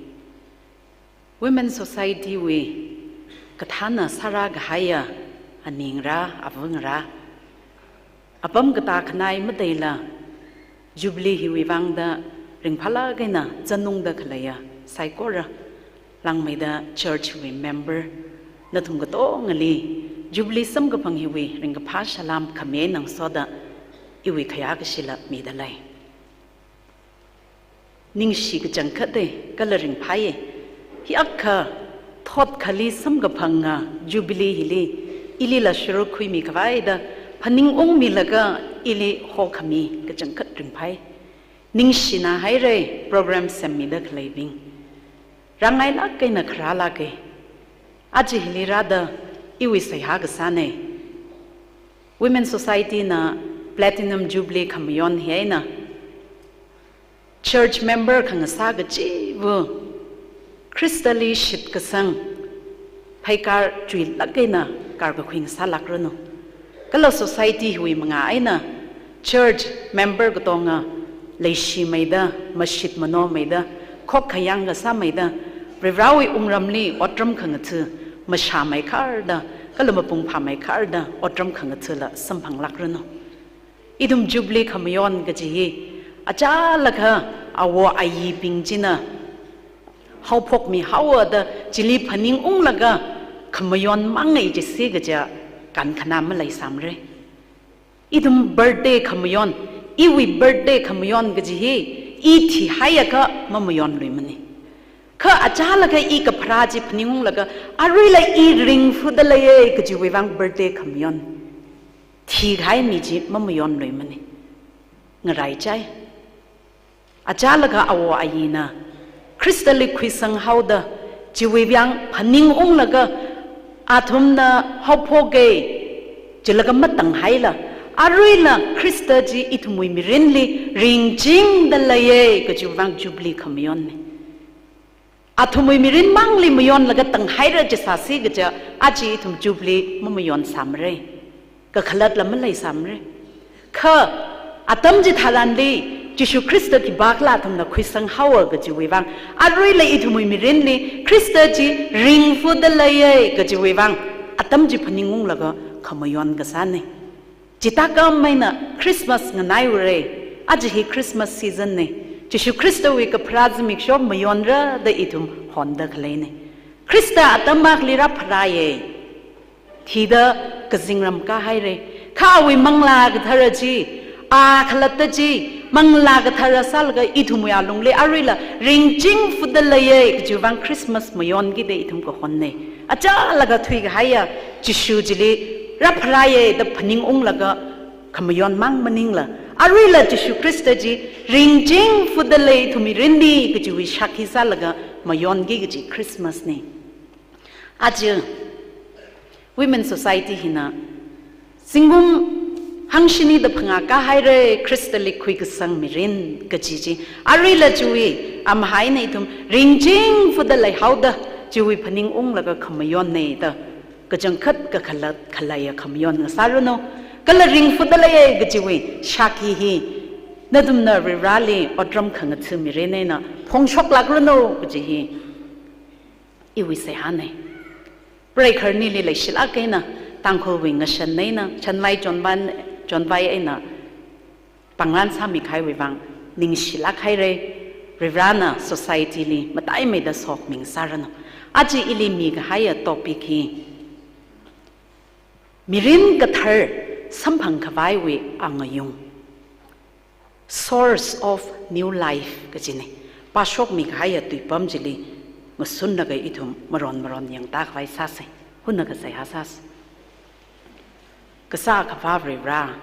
Women Society wui kathāna sārā kahaiya aningra, avungra, apam katā khanai mateila Jubilee hiwui vangda ringphālāk eina zanungda khaleiya saikora, langmeida church wui member nathum katongali Jubilee samkaphang hiwui ringkaphā salām khami eina ngasoda iwui khayākashila midalei. Ningshi kachangkhatei kala ringphāye. Hiyākha thot akhali samkaphanga Jubilee hili ilila sharuk khuimi khavai da phaningungmilaga ili hokhami kachangkhat ringphāi. Ningshina hairei program semmida khaleibing. Rāngailāk eina kharālāke. Aja hili rāda iwui seihā kasāna. Women Society na Platinum Jubilee khamayon hi eina church member khangasā kachiva̱ Khristali shitkasang pheikar chuilāk eina karkakhui ngasālākranu. Kala society hiwui manga eina church member katonga leishimeida, mashit manomeida, khokkhayang kasāmeida, Varivarāwui wungramli otram khangatha mashāmeikharda, kala mapung phāmeikharda otram khangathula samphanglākranu. Ithum Jubilee khamayon kaji hi achālakha awo ayibing china haophokmihaowa da chili phaningunglaga khamayon mangai jisi kaja kankhanā maleisāmara. Ithum birthday khamayon, iwui birthday khamayon kaji hi i thihaiakha mamayonluimana. Kha achālakha i kapharā chi phaningunglaga aruila i ringphutda leiya kajiwui vang birthday khamayon. Thihai mi chi mamayonluimana. Ngaraichai. Achālakha awo ayina Khristali khuisanghaoda, chiwui vang phaningunglaga athumna haophoka, chilaga matanghaila, aruila Khrista chi ithumwui mirinli ringchingda leiya kajiwui vang Jubilee khamayonna. Athumwui mirin mangli mayonlaga tanghaira jisāsi kaja aja ithum Jubilee mamayonsāmara. Kakhalatla maleisāmara. Kha atam chitharanli Jishu Khrista khipākhala athumna khuisanghaowa kajiwui vang, aruila ithumwui mirinli Khrista chi ringphutda leiya kajiwui vang atam chi phaningunglaga khamayon kasāna. Chithākhameina Christmas nganaiura. Aja hi Christmas season na. Jishu Khristawui kapharā zimiksho mayonra da ithum honda khaleina. Khrista atam akhali rāpharāya. Thida kazingram kāhaira. Kha awui Manglā Kathara chi, a khalatta chi, Manglā Kathara sālaga ithumwui alungli aruila ringchingphutda leiya kajiwui vang Christmas mayonki da ithum kahonna. Achālakha thuikahaiya Jishu chili rāpharāya da phaningunglaga khamayon mang maningla, aruila Jishu Khrista chi ringchingphutda lei ithum mirinli kajiwui shākhi sālaga mayonki kaji Christmas na. Aja Women Society hina zingkum hangshini da phangā kāhaira Khristali khuikasang mirin kaji chi. Aruila chiwui amhaina ithum ringchingphutda leihaoda chiwui phaningunglaga khamayonna da kachangkhat kakhalat khaleiya khamayon ngasāranu. Kala ringphutda leiya kajiwui shākhi hi nathumna Varivarāli otram khangatha mirin eina phongshoklākranu kaji hi iwui seihāna. Preikharnili leishilāk eina, Tangkhulwui ngashan eina, chanvai chonvan, chonvai eina pangran sāmikahaiwui vang ningshilāk haira. Varivarāna society li mataimeida sokhami ngasāranu. Aja ili mikahaiya topic hi mirin kathar samphang khavaiwui angayung. Source of new life kajina. Pāshokmi kahaiya tuipam chili ngasunlaga ithum maron maron yangta khavai sāsa. Hunna kasā seihā sāsa. Kasā Akhava Varivarā,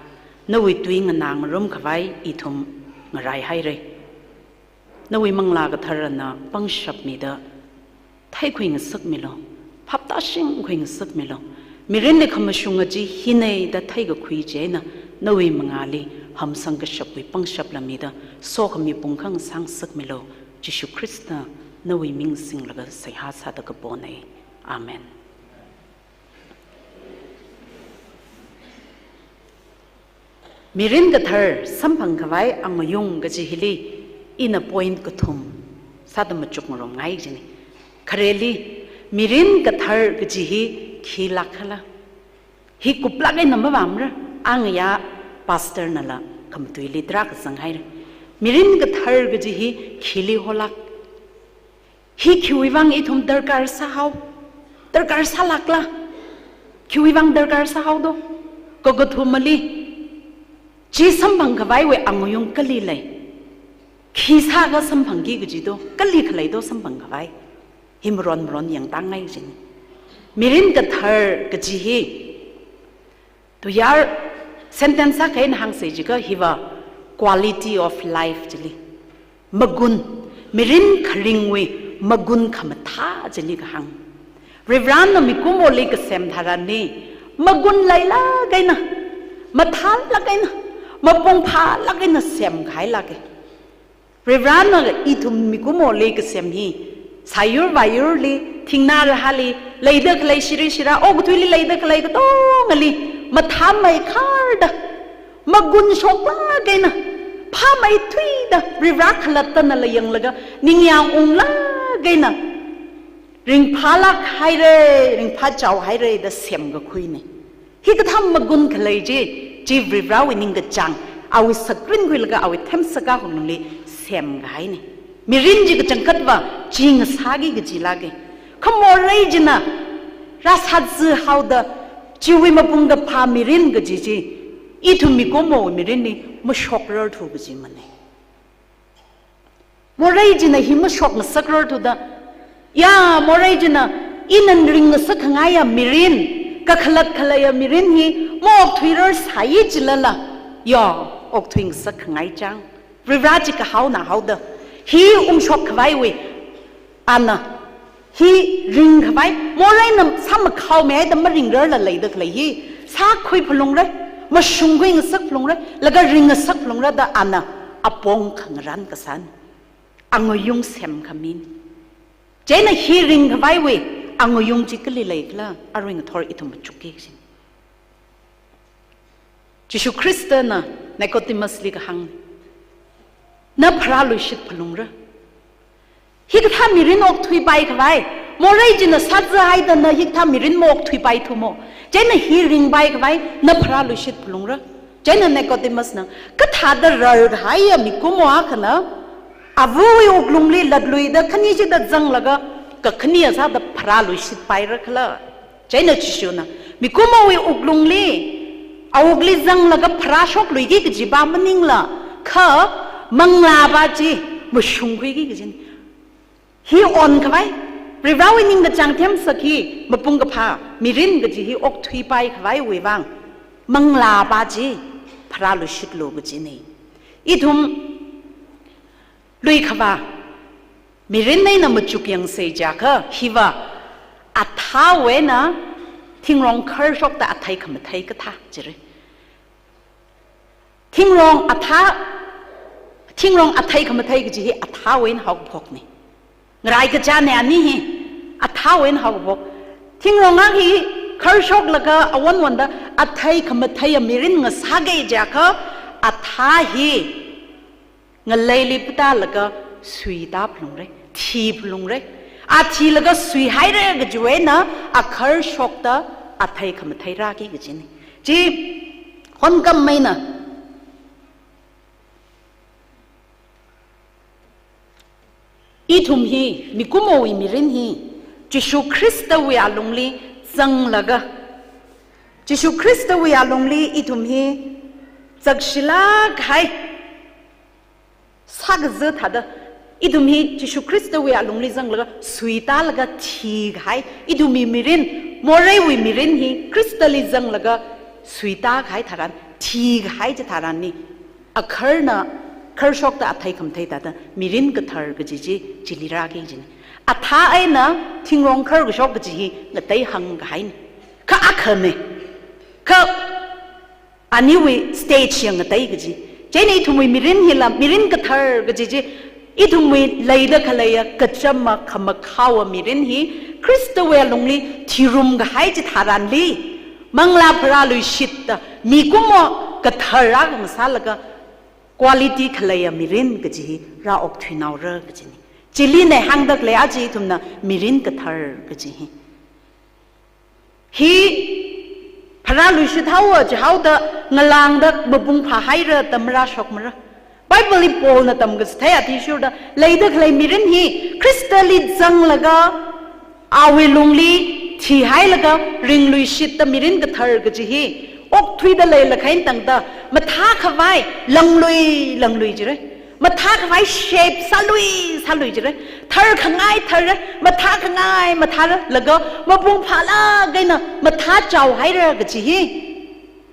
nawui tui nganā ngarum khavai ithum ngaraihaira. Nawui Manglā Katharana pangshap mida theikhui ngasakmilu, phaptāshingkhui ngasakmilu. Mirinli khamashunga chi hina da theikakhui chieina, nawui mangāli hamsang kashapwui pangshapla mida, sokhami pungkhangasā ngasakmilu. Jishu Khrista nawui ming singlaga seihā sāda kapona. Amen. Mirin kathar samphang khavai angayung kaji hili ina point kathum sāda machukngarumngai jina. Khareli, mirin kathar kaji hi khilāk khala? Hi kuplāk eina mavāmara, angayā pastor nala khamatuili tarākha zanghaira. Mirin kathar kaji hi khili holāk? Hi khiwui vang ithum darkar sāhao? Darkar sālākla? Khiwui vang darkar sāhao do? Kakathumali, chi samphang khavaiwui angayung kali lei? Khi sākha samphangki kaji do? Kali khalei do samphang khavai? Hi maron maron yangtangai jina. Mirin kathar kaji hi, tuiyār sentence akha eina hāngsa jiakha hiva quality of life chili, magun, mirin kharingwui magun khamathā chili kahāng. Varivarana mikumoli kasem tharanli, magun leilāk eina, mathālāk eina, mapung phālāk eina semkahai lāka. Varivarana ithum mikumoli kasem hi, sāyur vāyurli, thingnā rahāli, leida khalei shiri shira, okathuili leida khalei katongali, mathāmeikharda, magun shoklāk eina, phāmeithuida, Varivara khalatta nala yanglaga, ningyāng unglāk eina, ringphālāk haira, ringphāchao haira da semkakhuina. Hikathā magun khalei chi, chi Varivarawui ningkachāng, awui sakrin khuilaga awui themsak akha lungli semkahaina. Mirin chi kachangkhatva, chi ngasāki kaji lāka. Kha morei china, rāsātsi haoda, chiwui mapung kaphā mirin kaji chi, ithum mikumowui mirinli mashokrarthu kajimana. Morei china hi mashokngasakrarthuda, ya, morei china ina ringngasak khangaiya mirin, kakhalat khaleiya mirin hi maokthuirarsai chilala, ya, okthuingasak khangai chang. Varivara chi kahaona haoda, hi ungshok khavaiwui, ana, hi ringkhavai, moreina sāmakhaomihaida maringrarla leida khalei hi, sākhui phalungra, mashungkhui ngasak phalungra, laga ring ngasak phalungra da ana apong khangarān kasāna. Angayung semkhamina. Chieina hi ringkhavaiwui angayung chi kali leikhala, arui ngathor ithum machukki kajina. Jishu Khristana Nicodemusli kahāng, na pharāluishit phalungra. Hikathā mirin okthuipai khavai, morei china sātsi haida na hikathā mirin maokthuipaithu mo. Chieina hi ringpai khavai, na pharāluishit phalungra. Chieina Nicodemusna, kathāda rarkahaiya mikumo akhana, avawui wuklungli latluida khani chida zanglaga, kakhani sāda pharāluishitpaira khala. Chieina Jishuna, mikumowui wuklungli, awukli zanglaga pharāshokluiki kajipa maningla, kha manglāpa chi mashungkhuiki kajina. Hi onkhavai, Varivarawui ningkachāng themsak hi, mapung kaphā mirin kaji hi okthuipai khavaiwui vang, manglāpa chi pharāluishitlu kajina. Ithum luikhavā mirin eina machukyangsei jiakha, hiva athāwui eina thingrong kharshokta athei khamathei kathā jira. Thingrong athā, thingrong athei khamathei kaji hi athāwui eina haokaphokna. Ngarai kachāna ani hi, athāwui eina haokaphok. Thingrong akha hi kharshoklaga awon wonda athei khamatheiya mirin ngasāki jiakha, athā hi ngaleili patālaga suitā phalungra, thi phalungra. A thilaga suihaira kajiwui eina, a kharshokta athei khamathei rāki kajina. Chi, honkam maina. Ithum hi, mikumowui mirin hi, Jishu Khristawui alungli zanglaga, Jishu Khristawui alungli ithum hi zakshilāk kahai, sākaza thāda, ithum hi Jishu Khristawui alungli zanglaga, suitālaga thikahai, ithumwui mirin, moreiwui mirin hi Khristali zanglaga, suitākahai tharan, thikahai chitharanli, akharna kharshokta athei khamathei thāda, mirin kathar kaji chi, chili rāki kajina. Athā eina thingrong kharkashok kaji hi, ngatei hāngkahaina. Kha akhana. Kha aniwui stage yang ngatei kaji. Chieina ithumwui mirin hila, mirin kathar kaji chi, ithumwui leida khaleiya kachama khamakhaowa mirin hi, Khristawui alungli thirum kahai chitharanli, manglā pharāluishitta, mikumo kathar akha ngasālaga, quality khaleiya mirin kaji hi rāokthuinaora kajina. Chilina hāngda khalei aja ithumna mirin kathar kaji hi. Hi pharāluishit haowa jihaoda ngalāngda mapung phāhaira da marāshokmara. Bible li Paulna tamkachithei athishurda leida khalei mirin hi Khristali zanglaga awui lungli thihailaga ringluishitta mirin kathar kaji hi okthuida leilakha eina tangda mathākhavai langlui langlui jira. Mathākhavai shape sālui sālui jira. Tharkhangai thara, mathākhangai mathāra, laga mapung phālāk eina mathāchaohaira kaji hi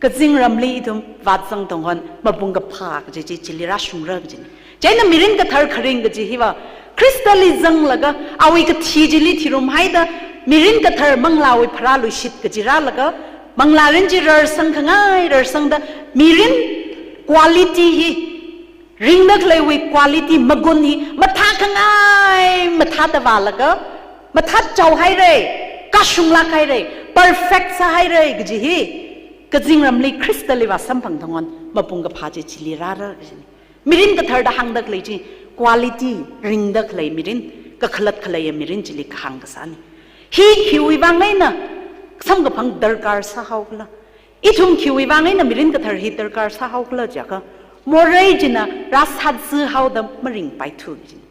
kazingramli ithum vātzang tongkhon mapung kaphā kaji chi chili rāshungra kajina. Chieina mirin kathar kharing kaji hiva Khristali zanglaga awui kathi chili thirumhaida Mirin kathar manglāwui pharāluishit kaji rālaga, manglārin chi rarsang khangai, rarsangda mirin quality hi, ringda khaleiwui quality magun hi mathā khangai, mathāda vālaga, mathā chao haira, kashunglāk haira, perfect sāhaira kaji hi, kazingramli Khristali vāsamphang thangon mapung kaphā chi chili rāra kajina. Mirin katharda hāngda khalei chi, quality ringda khalei mirin, kakhalat khaleiya mirin chili kahāng kasāna. Hi khiwui vang eina samkaphang darkar sāhao khala? Ithum khiwui vang eina mirin kathar hi darkar sāhao khala jiakha, morei china rāsātsi haoda maringpaithu kajina.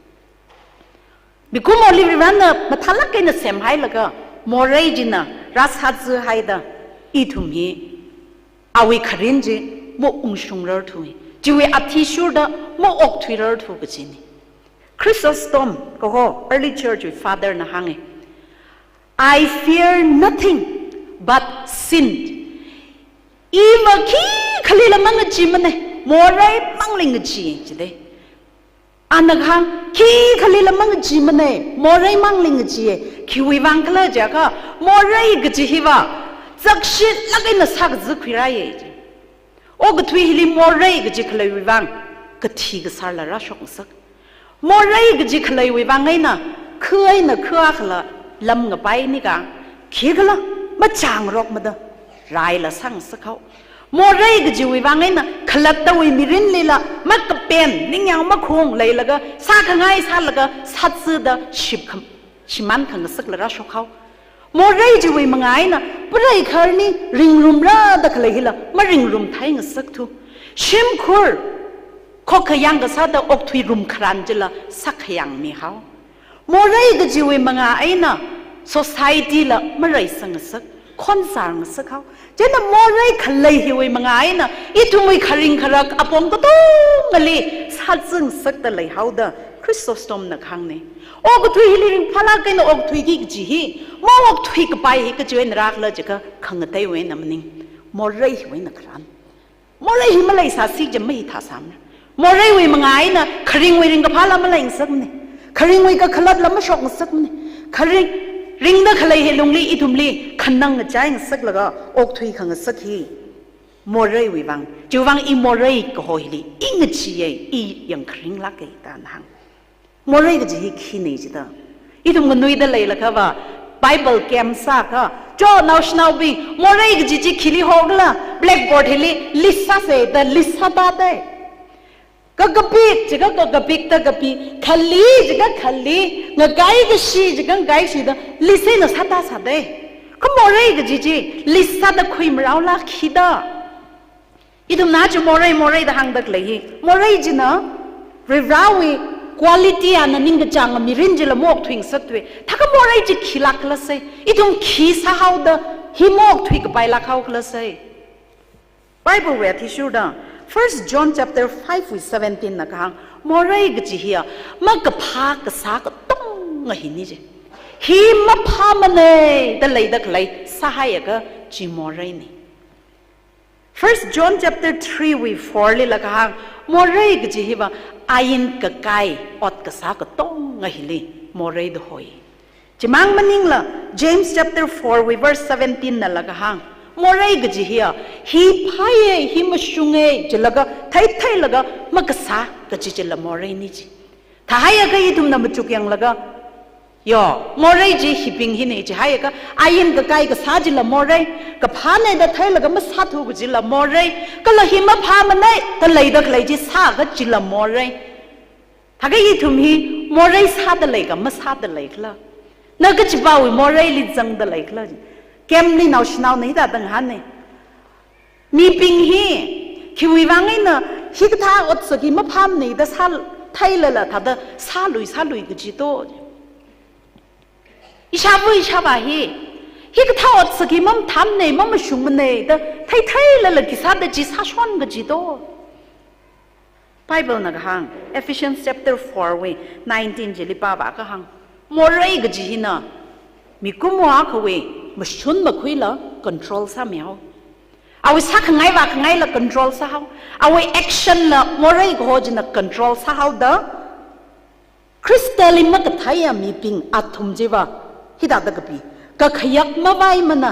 Mikumoli Varivarana mathālāk eina semhailaga, morei china rāsātsi haida, ithum hi awui kharing chi maungshungrarthu, chiwui athishurda maokthuirarthu kajina. Chrysostom kaho early church wui father na hānga, "I fear nothing but sin." Iva khikhalila mangacheemana, morei mangli ngacheeya jida. Ana kahāng, khikhalila mangacheemana, morei mangli ngacheeya. Khiwui vang khala jiakha, morei kaji hiva zakshitlāk eina sākazi khuirāya ji. Okathui hili morei kaji khaleiwui vang kathi kasārla rāshokngasak. Morei kaji khaleiwui vang eina, khu eina khu akhala lam ngapai nika, khikhala machāngarokmada raila sāngasak hao. Morei kajiwui vang eina khalattawui mirinlila makapen, ningyāng makhung leilaga, sākhangai sālaga, sātsida shipkham, shimān khangasakla rāshok hao. Morei chiwui manga eina, preikhar ni ringrumrada khalei hila maringrumthei ngasakthu. Shimkhur khokkha yangkasāda okthui rumkharan chila sākhayangmi hao. Morei kajiwui manga eina society la mareisang ngasak, khonsar ngasak hao. Chieina morei khalei hiwui manga eina ithumwui kharing kharak apong katongali sātsingasakda leihaoda Chrysostom na kahāngna. Okathui hili ringphālāk eina okthuiki kaji hi, maokthui kapai hi kachiwui eina rākhala jiakha khangateiwui eina maning, morei hiwui eina kharan. Morei hi maleisāsi jam mahithāsāmana. Moreiwui manga eina kharingwui ringkaphāla maleingasakmana. Kharingwui kakhalatla mashokngasakmana. Kharing, ringda khalei hi lungli ithumli khanang ngachai ngasaklaga okthui khangasak hi moreiwui vang. Chiwui vang i morei kaho hili, i ngacheeya, i yangkharinglāka da ana hāng. Morei kaji hi khina jida, ithum nganuida leilakhava, Bible camp sākha, cho naoshinaobing, morei kaji chi khili hokhala, blackboard hili list sāsa da list sātāda. Kakapik jiakha kakapikda kapik, khali jiakha khali, ngakai kashi jiakha ngakai kashida list eina sātāsāda. Kha morei kaji chi list sāda khuimaraola khida. Ithumna chi morei, morei da hāngda khalei hi, morei china Varivarawui quality ana ningkachānga mirin chila maokthuingasakthuwa. Thākha morei chi khilāk khala sai, ithum khi sāhaoda hi maokthui kapailāk hao khala sai. Bible wui athishurda, First John chapter five wui seventeen na kahāng, morei kaji hiya makaphā kasā katonga hina ji. Hi maphāmana da leida khalei sāhaiakha chi moreina. First John chapter three wui four lila kahāng, morei kaji hiva ain kakai ot kasā katonga hili morei da hoi. Chimang maningla, James chapter four wui verse seventeen nala kahāng, morei kaji hiya, hi phāya, hi mashunga jilaga, theitheilaga makasā kaji chila moreina ji. Thāhaiakha ithumna machukyanglaga, yo, morei chi hibing hina jihaiakha, ain kakai kasā chila morei, kaphāna da theilaga masāthu kajila morei, kala hi maphāmana da leida khalei chi sākha chila morei. Thākha ithum hi morei sāda leika masāda leikhala? Na kachipāwui moreili zangda leikhala? Camp li naoshinaona hithāda ngahāna. Mibing hi khiwui vang eina hikathā otsak hi maphāmana da sā theilala thāda sālui sālui kaji to. Ishāva ishāvā hi hikathā otsak hi mamathāmana, mamashungmana da theitheilala khi sāda chi sāshon kaji to. Bible na kahāng, Ephesians chapter four wui nineteen chili pāvā kahāng, morei kaji hina mikumo akhawui mashun makhuila control sāmihao. Awui sākhangai vākhangaila control sāhao. Awui action la morei kaho china control sāhaoda, Khristali makatheiya mibing athum chiva hithāda kapi, Kakhayak mavaimana,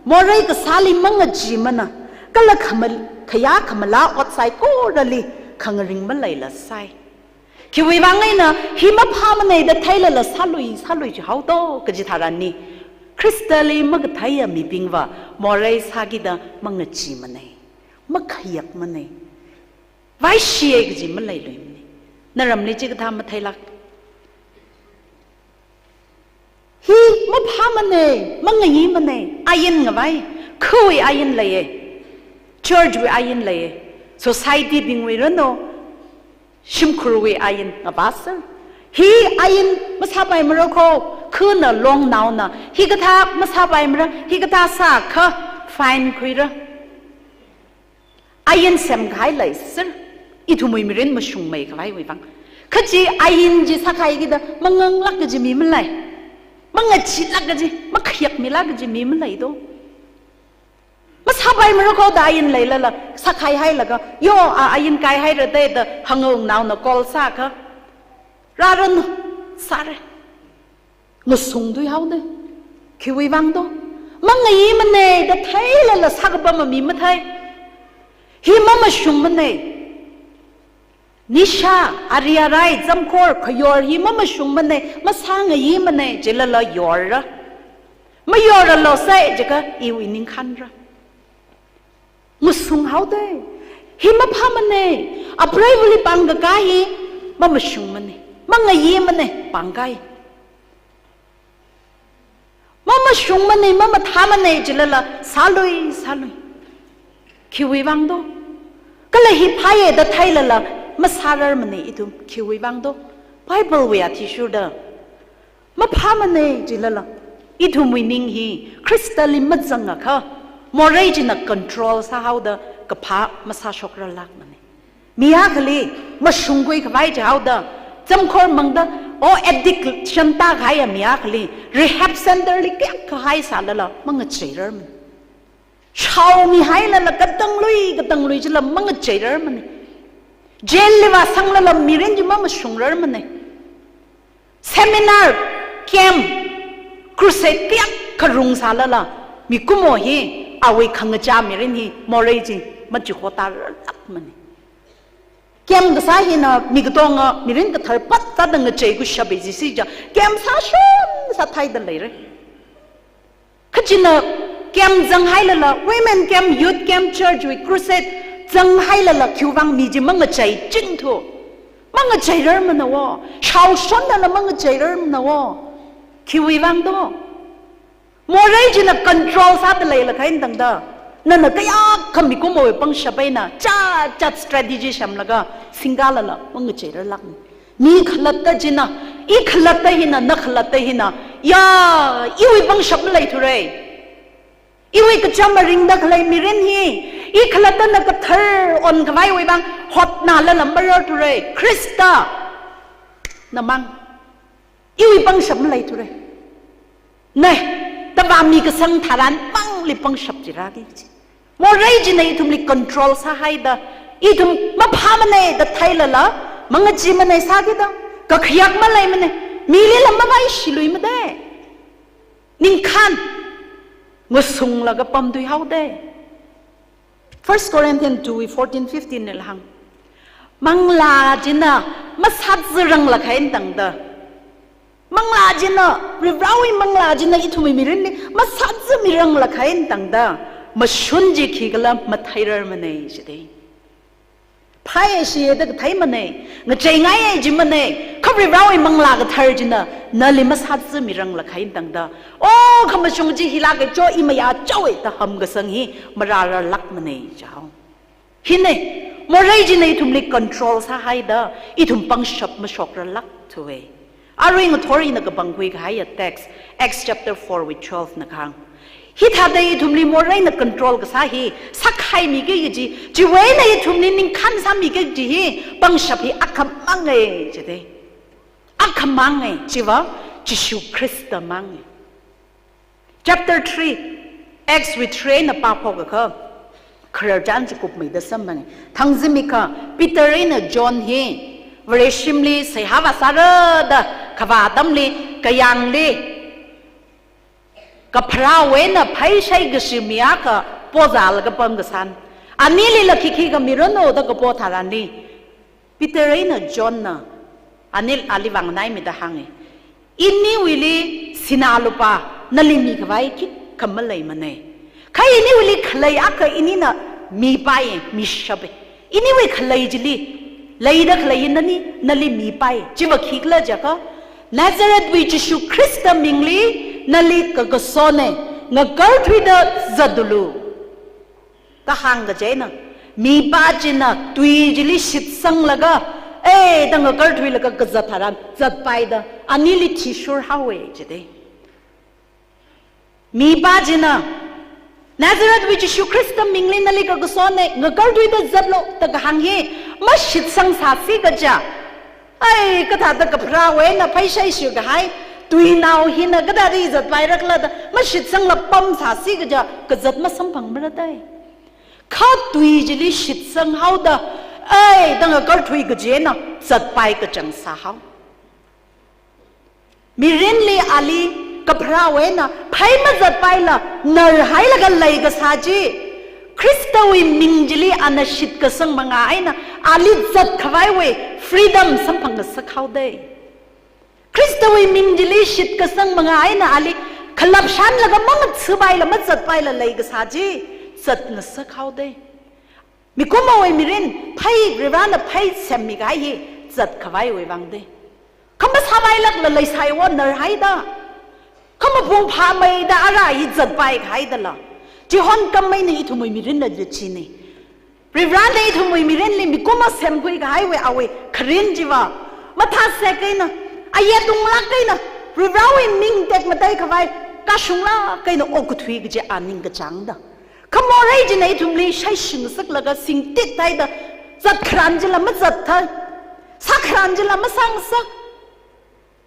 morei kasāli mangachimana, kala khamal-, khayā khamala ot saikorali khangaring maleila sai. Khiwui vang eina hi maphāmanei da theilala sālui, sālui chihaodo kaji tharanli, Khristali makatheiya mibingva morei sākida mangachimana, makhayakmana, vaishiya kaji maleiluimana. Naramli chikathā matheilāk. Hi maphāmanei, mangayimanei, ain ngavai, khawui ain leiya, church wui ain leiya, society bingwui ranu, shimkhurwui ain ngavāser. Hi ain masāpaimara kho, khana longnaona, hikathā masāpaimara, hikathā sākha fine khuira. Ain semkahai leiser, ithumwui mirin mashungmeikhavaiwui vang. Kha chi ain chi sākahai kida manganglāk kaji mi malei. Mangachilāk kaji, makhayakmilāk kaji mi maleido. Masāpaimara kho da ain leilala, sākahai hailaga, yo, a, ain kaihaira da, da hangungnaona call sākha, rāran sāra. Ngasungthuihaoda. Khiwui vangdo? Mangayimanei da theilala sākapama mi mathei. Hi mamashungmanei. Nisha, ari arai, zamkhor, khayor hi mamashungmanei, masāngayimanei, chilala yorra. Mayorralo sai, jiakha iwui ningkhanra. Ngasunghaoda. Hi maphāmanei. Apreivali pāngkakā hi mamashungmanei. Mangayimanei, pāngkahai. Mamashungmanei, mamathāmanei, chilala sālui, sālui. Khiwui vangdo? Kala hi phāya da theilala masārarmanei ithum, khiwui vangdo? Bible wui athishurda maphāmanei chilala, ithumwui ning hi Khristali mazangakha, morei china control sāhaoda kaphā masāshokrarlākmanei. Mi akhali mashungkhuikhavai chihaoda, zamkhor mangda, o addiction tākahaiya mi akhali rehab center li kayākha haisālala mangacheirarmanei. Shaomihailala katanglui, katanglui chila mangacheirarmanei. Jail li vāsanglala mirin chi mamashungrarmanei. Seminar, camp, crusade kayākha rungsālala, mikumo hi, awui khangachā mirin hi morei chi machukhotararlākmanei. Camp kasā hina mi katonga mirin kathar patta da ngachei kushap jisi chiakha, camp sāshon sāthaida leira. Kha china camp zanghailala, women camp, youth camp, church wui crusade zanghailala khiwui vang mi chi mangacheichingthu. Mangacheirarmanei wo. Shaoshonlala mangacheirarmanei wo. Khiwui vangdo? Morei china control sāda leilakha eina tangda, nana kayākha mikumowui pangshap eina chāchāt strategy semlaga singkalala mangacheirarlākmanei. Mi khalatta china, i khalatta hina, na khalatta hina, ya, iwui pangshap maleithura. Iwui kachām maringda khalei mirin hi, i khalattana kathar onkhavaiwui vang hotnālala mararthura. Khrista namang. Iwui pangshap maleithura. Nei, tava mi kasang tharan mangli pangshap chi rāki chi. Morei china ithumli control sāhaida, ithum maphāmanei da theilala mangacheemanei sākida, kakhayak maleimanei, milila mavaishiluimadei. Ningkhān ngasunglaga pamthuihaodei. First Corinthians two, fourteen, fifteen nila hāng. Manglā china masātsi ranglakha eina tangda, manglā china, Varivarāwui manglā china ithumwui mirinli masātsimi ranglakha eina tangda, mashun chi khikhala matheirarmanei jidei. Phāya shiya da katheimanei, ngacheingaiya jimanei, kha Varivarāwui manglā kathar china nali masātsimi ranglakha eina tangda, o, khamashung chi hilāka cho, i mayāchaowa da hamkasang hi marārarlākmanei jihao. Hinei, morei china ithumli control sāhaida, ithum pangshap mashokrarlākthuwa. Arui ngathor ina kapangkhui kahaiya text, Acts chapter four wui twelve na kahāng. Hithāda ithumli moreina control kasā hi sākhaimiki kaji, chiwui eina ithumli ningkhān sāmiki kaji hi, pangshap hi akhamanga jidei. Akhamanga, chiva Jishu Khrista manga. Chapter three, Acts wui three eina pāphokakha, kharar chān chikupmeida samphanga. Thangzimikha, Peter eina John hi Vareshimli seihā vāsāra da kavā atamli, kayāngli Kapharāwui eina phaishaikashi mi akha pozālaga pamkasāna. Anilila khikhi khamiranu da kapo tharanli, Peter eina Johnna anil ali vang naimida hānga. Iniwuili sinā lupā nali mikhavai khikha maleimana. Kha iniwuili khalei akha inina mipai, mishapa. Iniwui khalei chili, leida khalei nani, nali mipai. Chiva khikhala jiakha, Nazarethwui Jishu Khrista mingli nali kakasona, ngakarthuida zatulu da hāngkaji eina, mipā china tui chili shitsanglaga, ei, da ngakarthuilaga kazat tharan zatpaida anili thishurhaowa jida. Mipā china, Nazarethwui Jishu Khrista mingli nali kakasona, ngakarthuida zatlu da kahāng hi mashitsangsāsi kaja, ai, kathāda kapharāwui eina phaishaishi kahai tuinao hina kathāda zatpairakhala da mashitsangla pamsāsi kaja, kazat masamphangmara dai. Kha tui chili shitsanghaoda, ai, da ngakarthui kaji eina zatpai kachang sāhao. Mirinli ali kapharāwui eina phai mazatpaila narhailaga leikasā chi, Khristawui ming chili ana shitkasang manga eina ali zatkhavaiwui freedom samphang ngasakhao dai. Khristawui ming chili shitkasang manga eina ali khalap shānlaga mangatsupaila mazatpaila leikasā chi zat ngasakhao dai. Mikumowui mirin phai, Varivarana phai semmi kahai hi zatkhavaiwui vang dai. Kha masāpailakla leisāya wo narhaida. Kha mapung phāmeida ara hi zatpai kahaidala. Chihon kammei ni ithumwui mirinla china. Varivarana ithumwui mirinli mikuma semkhui kahaiwui awui kharin chiva mathāsek eina, ayet unglāk eina, Varivarawui ming tekmatei khavai kashunglāk eina okathui kaji a ningkachāngda. Kha morei china ithumli shaishingasaklaga singtit haida, zatkharan chila mazatthei, sākharan chila masāngasak,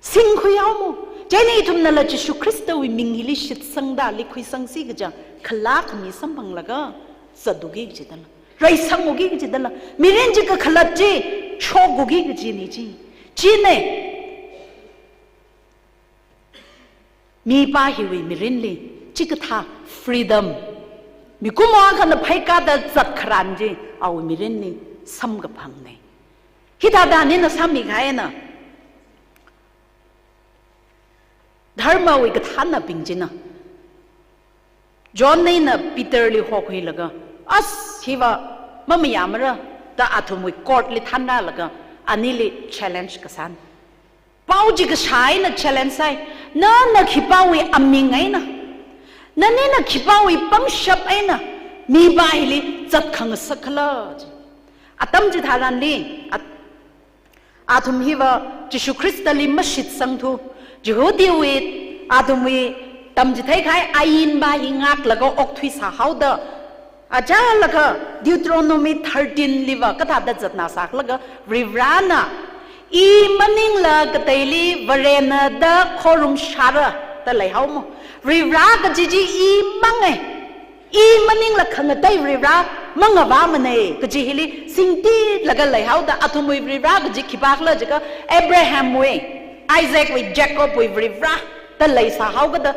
singkhuihaomo. Chieina ithumnala Jishu Khristawui ming hili shitsangda ali khuisangsi kaja khalā khami samphanglaga zatuki kajidala, reisanguki kajidala, mirin chi kakhalat chi shokuki kajina chi. China. Mipā hiwui mirinli chikathā freedom, mikumo akhana phaikada zatkharan chi awui mirinli samkaphangna. Hithāda anina sāmi kahaina, dharmawui kathānabing china John eina Peterli hokhuilaga, as, hiva mamayāmara da athumwui courtli thānrālaga anili challenge kasāna. Pao chi kashā eina challenge sāi. Nana khipāwui aming eina, nanina khipāwui pangshap eina mipā hili zatkhangasak khala ji. Atam chitharanli, at-, athum hiva Jishu Khristali mashitsangthu, Jihudiwui athumwui tamchithei kahai ainva hi ngaklaga okthuisāhaoda, achālakha Deuteronomy thirteen liva kathāda zatna sālaga, Varivarana, I maningla kateili Varena da khorumshāra da leihaomo. Varivara kaji chi I manga. I maningla khangatei Varivara mangavāmana kaji hili singtitlaga leihaoda, athumwui Varivara kaji khipākhala jiakha Abrahamwui, Isaacwui, Jacobwui Varivara da leisāhaokada,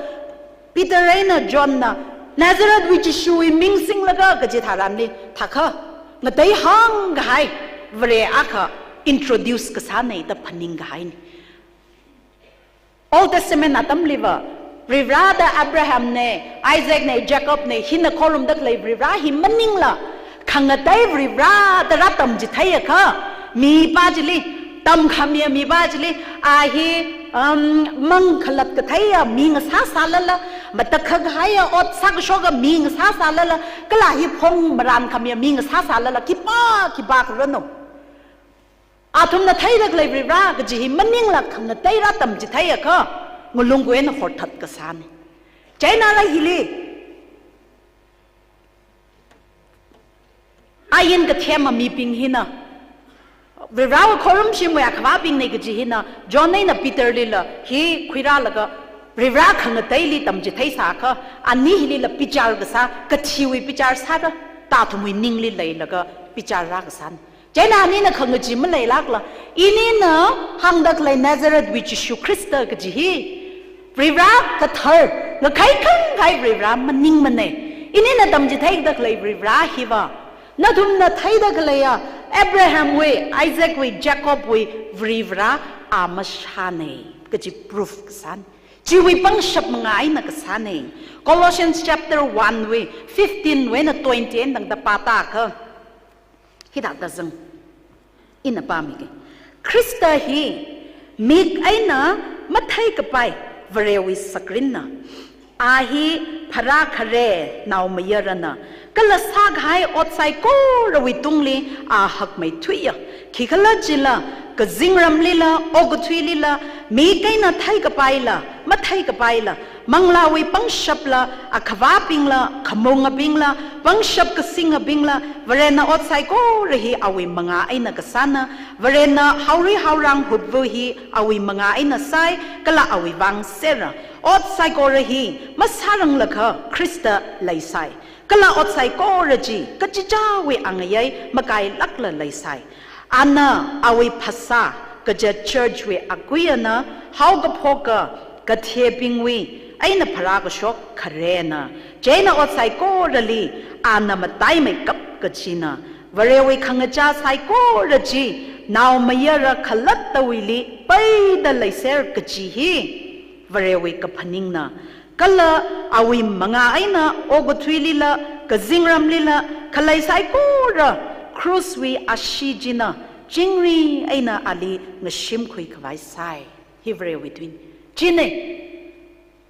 Peter eina Johnna Nazarethwui Jishuwui ming singlaga kaji tharanli thākha, ngateihāng kahai Vare akha introduce kasāna da phaning kahaina. Old Testament atamliva, Varivara da Abrahamna, Isaacna, Jacobna hina khorumda khalei Varivara hi maningla khangatei Varivara da rātamchitheiakha, mipā chili, tamkhamiya mipā chili, a hi, um, mangkhalat katheiya mi ngasāsālala, matakhak kahaiya ot sākashoka mi ngasāsālala, kala hi phong marankhamiya mi ngasāsālala, khipā, khipākharanu. Athumna theida khalei Varivara kaji hi maningla khangatei rātamchitheiakha, ngalung khuina horthat kasāna. Chieina ara hili, ain kathema mibing hina, Varivarawui khorumshimwui akhavābingna kaji hina, John eina Peterlila hi khuirālaga, Varivara khangateili tamchitheisākha, ani hilila bichar kasā, kathiwui bichar sāra, da athumwui ningli leilaga bichar rākasāna. Chieina anina khangachee maleilākla, inina hāngda khalei Nazarethwui Jishu Khrista kaji hi, Varivara kathar, Ngakhai khangai Varivara maningmana. Inina tamchitheida khalei Varivara hiva, nathumna theida khaleiya Abrahamwui, Isaacwui, Jacobwui Varivara a mashāna kaji proof kasāna. Chiwui pangshap manga eina kasāna. Colossians chapter one wui fifteen wui eina twenty eina tangda pāda kha, hithāda zang. Ina pāmiki. Khrista hi mik eina matheikapai Varewui sakrinna. A hi pharākhare naomayarana. Kala sākahai ot saikorawui tungli a hakmeithuiya. Khikhalajila kazingramlila, okathuilila, mik eina theikapaila, matheikapaila, manglāwui pangshapla, akhavābingla, khamungabingla, pangshap kasingabingla, Varena ot saikora hi awui manga eina kasāna, Varena haori haorang hupvu hi awui manga eina sai, kala awui vang sera. Ot saikora hi masāranglakha Khrista leisai. Kala ot saikora chi kachichāwui angayei makailākla leisai. Ana awui phasā kaja church wui akuiyana, haokaphoka kathebingwui eina pharākashok kharena. Chieina ot saikorali ana mataimeikap kajina. Varewui khangachā saikora chi naomayara khalattawuili peida leiser kaji hi Varewui kaphaningna. Kala awui manga eina okathuilila, kazingramlila khalei saikora krushwui ashee china chingri eina ali ngashimkhui khavai sai. Hi Varewui tui. China,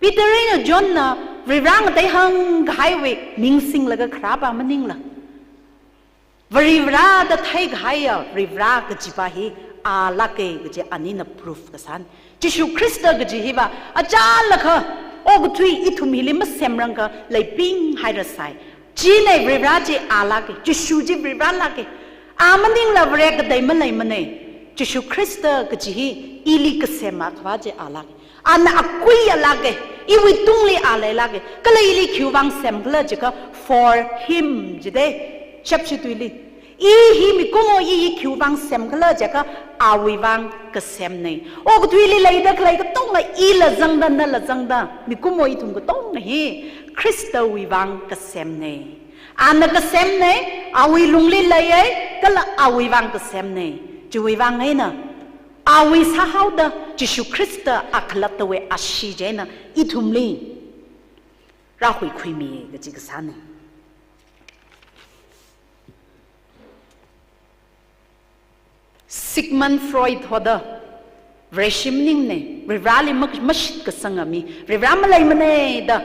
Peter eina Johnna Varivara ngateihang kahaiwui ningsinglaga kharāpa maningla, Varivarada theikahaiya Varivara kajipa hi a lāka kaji anina proof kasāna. Jishu Khrista kaji hiva achālakha okathui ithum hili masemrangkha leibinghairasai. China Varivara chi a lāka, Jishu chi Varivara lāka. A maningla Vare katei maleimana. Jishu Khrista kaji hi ili kasema khavā chi a lāka. Ana akuiya lāka, iwui tungli a leilāka. Kala ili khiwui vang semkhala jiakha for him jida, Shepshi tuili. I hi mikumo i hi khiwui vang semkhala jiakha awui vang kasemna. Okathuili leida khalei katonga ila zangda nala zangda, mikumo ithum katonga hi Khristawui vang kasemna. Ana kasemna, awui lungli leiya, kala awui vang kasemna. Chiwui vang eina awui sāhaoda Jishu Khrista a khalattawui ashee chieina ithumli rāhuikhuimi kaji kasāna. Sigmund Freud hoda Vareshi maningmana, Varivarali ma-, mashitkasanga mi, Varivara maleimana da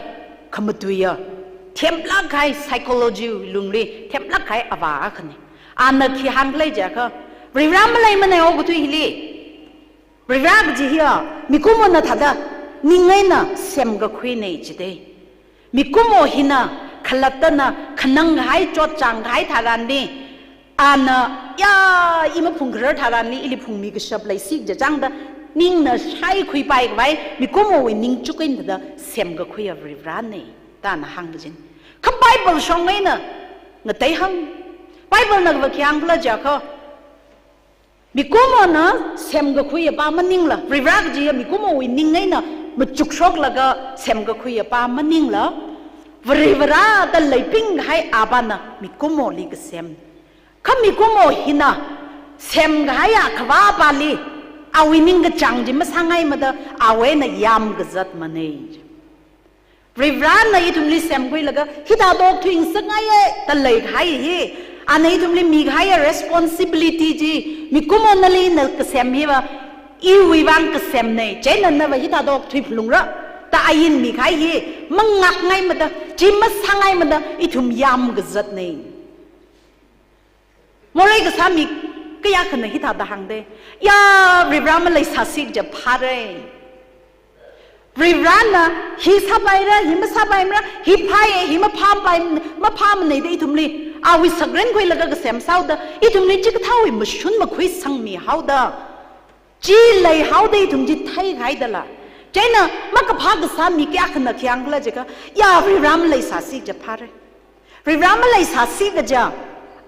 khamatuiya, themlāk kahai psychology lungli themlāk kahai avā akhana. Ana khi hāngkhala jiakha, Varivara maleimana okathui hili. Varivara kaji hiya, mikumona thāda ning eina semkakhuina jida. Mikumo hina khalattana khanang kahai, chotchāng kahai tharanli, ana, ya, i maphungkharar tharanli ili phungmi kashap leisi kaja chāngda ningna shaikhuipai khavai mikumowui ningchuk eina thāda semkakhuiya Varivarana da ana hāngkajina. Kha Bible shong eina ngateihang. Biblena kava khi hāngkhala jiakha, mikumona semkakhuiyapa maningla, Varivara kajiya mikumowui ning eina machukshoklaga semkakhuiyapa maningla, Varivarada leibing kahai Avāna mikumoli kasem. Kha mikumo hina semkahaiya khavāpali awui ningkachāng chi masāngaimada awui eina yamkazatmana. Varivarana ithumli semkhuilaga hithāda okthui ngasakngaiya da leikahai hi, ana ithumli mikahaiya responsibility chi, mikumo nali na kasem hiva iwui vang kasemna, chieina nava hithāda okthui phalungra da ain mikahai hi mangakngaimada, chi masāngaimada ithum yamkazatna. Morei kasā mi kayākhana hithāda hāngda, ya, Varivara maleisāsi kaja phāra. Varivarana hi sāpaira, hi masāpaimara, hi phāya, hi maphāpai, maphāmana da ithumli awui sakren khuilaga kasem sāhaoda, ithumli chikathāwui mashun makhuisangmihaoda, chi leihaoda ithum chi theihaidala. Chieina makaphā kasā mi kayākhana khi hāngkhala jiakha, ya, Varivara maleisāsi kaja phāra. Varivara maleisāsi kaja,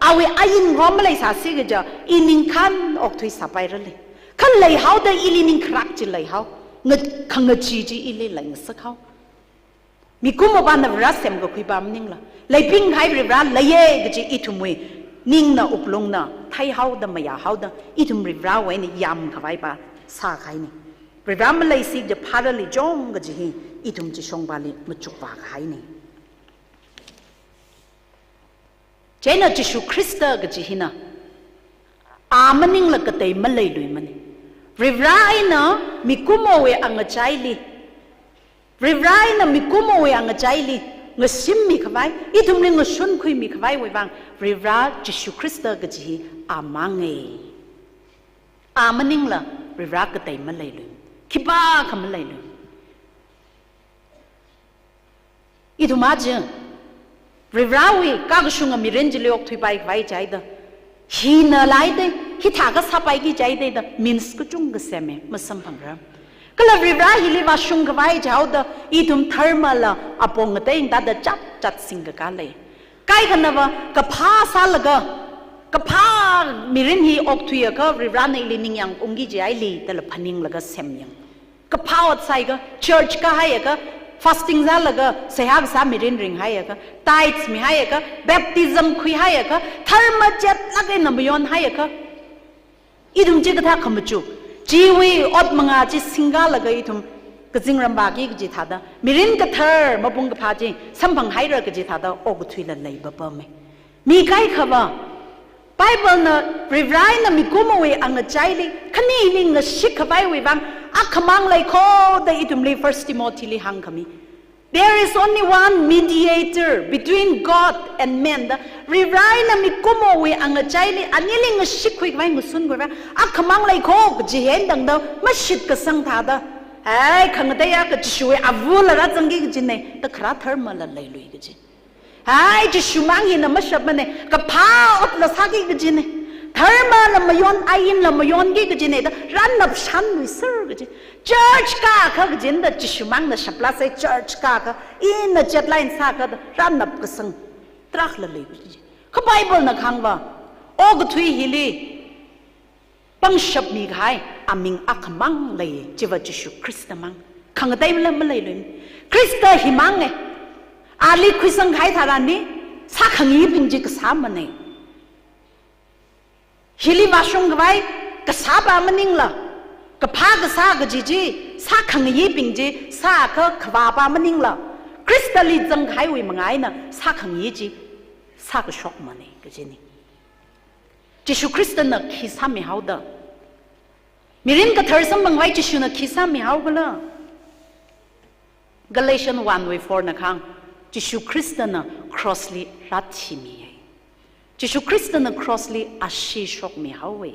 awui ain ho maleisāsi kaja, i ningkhān okthui sāpairala. Kha leihaoda ili ningkharak chi leihao, nga-, khangachee chi ili leingasakhao. Mikumopana Varivara semkakhuipa maningla, leipingkahai Varivara leiya kaji ithumwui ningna wuklungna theihaoda mayāhaoda, ithum Varivarawui eina yamkhavaipa sākahaina. Varivara maleisi kaja pharali chong kaji hi ithum chishongpali machukvākahaina. Chieina Jishu Khrista kaji hina, a maningla katei maleiluimana. Varivara eina mikumowui angachaili, Varivara eina mikumowui angachaili ngashimmikhavai, ithumli ngashunkhuimikhavaiwui vang, Varivara Jishu Khrista kaji hi a manga. A maningla Varivara katei maleilui, khipākha maleilui. Ithum aja Varivarawui kakashunga mirin chili okthuipaikhavai chida, hina laida, hithākha sāpaiki chida da means kachungkha sema, masamphangra. Kala Varivara hili vāshungkhavai chihaoda, ithum dharmala apong ngatei ngateida chatchat singkakā lei. Kaikhanava kaphā sālaga, kaphā mirin hi okthuiakha Varivarana ili ningyāng ungki jihaili dala phaninglaga semyang. Kaphā ot sāhaiakha, church kāhaiakha, fasting zālaga, seihā kasā mirin ringhaiakha, tithes mihaiakha, baptism khuihaiakha, dharma chetlāk eina mayonhaiakha, ithum chikathā khamachuk, chiwui ot mangā chi singkalaga ithum kazingram vāki kaji thāda, mirin kathar mapung kaphā chi samphanghaira kaji thāda okathuila leipapama. Mi kaikhava, Bible na Varivara eina mikumowui angachaili, khanili ngashikkhavaiwui vang, akhamang leikho da ithumli First Timothy li hāngkhami. There is only one mediator between God and man. Da Varivara eina mikumowui angachaili, anili ngashikkhuikhavai, ngasunkhuikhavai akhamang leikho kaji hi eina tangda mashitkasang thāda, ai, khangatei akha Jishuwui avula rāzangki kajina, da kharā dharmala leilui kaji. Ai, Jishumang hina mashapmana, kaphā otla sāki kajina, dharmala mayon, ainla mayonki kajina da rānapshanluiser kaji. Church kākha kajina da Jishumangna shaplāsa, church kākha, ina chetlāk eina sākha da rānapkasang tarākhala lei kaji. Kha Bible na kahāngva, okathui hili pangshap mikahai aming akhamang lei, chiva Jishu Khrista mang. Khangateila maleilui. Khrista himanga. Ali khuisangkahai tharanli, sākhangayibing chi kasāmana. Hili vāshungkhavai kasāpa maningla, kaphā kasā kaji chi, sākhangayibing chi sākha khavāpa maningla, Khristali zangkahaiwui manga eina sākhangayi chi sākashokmana kajina. Jishu Khristana khi sāmihaoda, mirin kathar samphangkhavai Jishuna khi sāmihaokhala? Galatians one wui four na kahāng, Jishu Khristana cross li rāthimiya. Jishu Khristana cross li ashee shokmihaowa.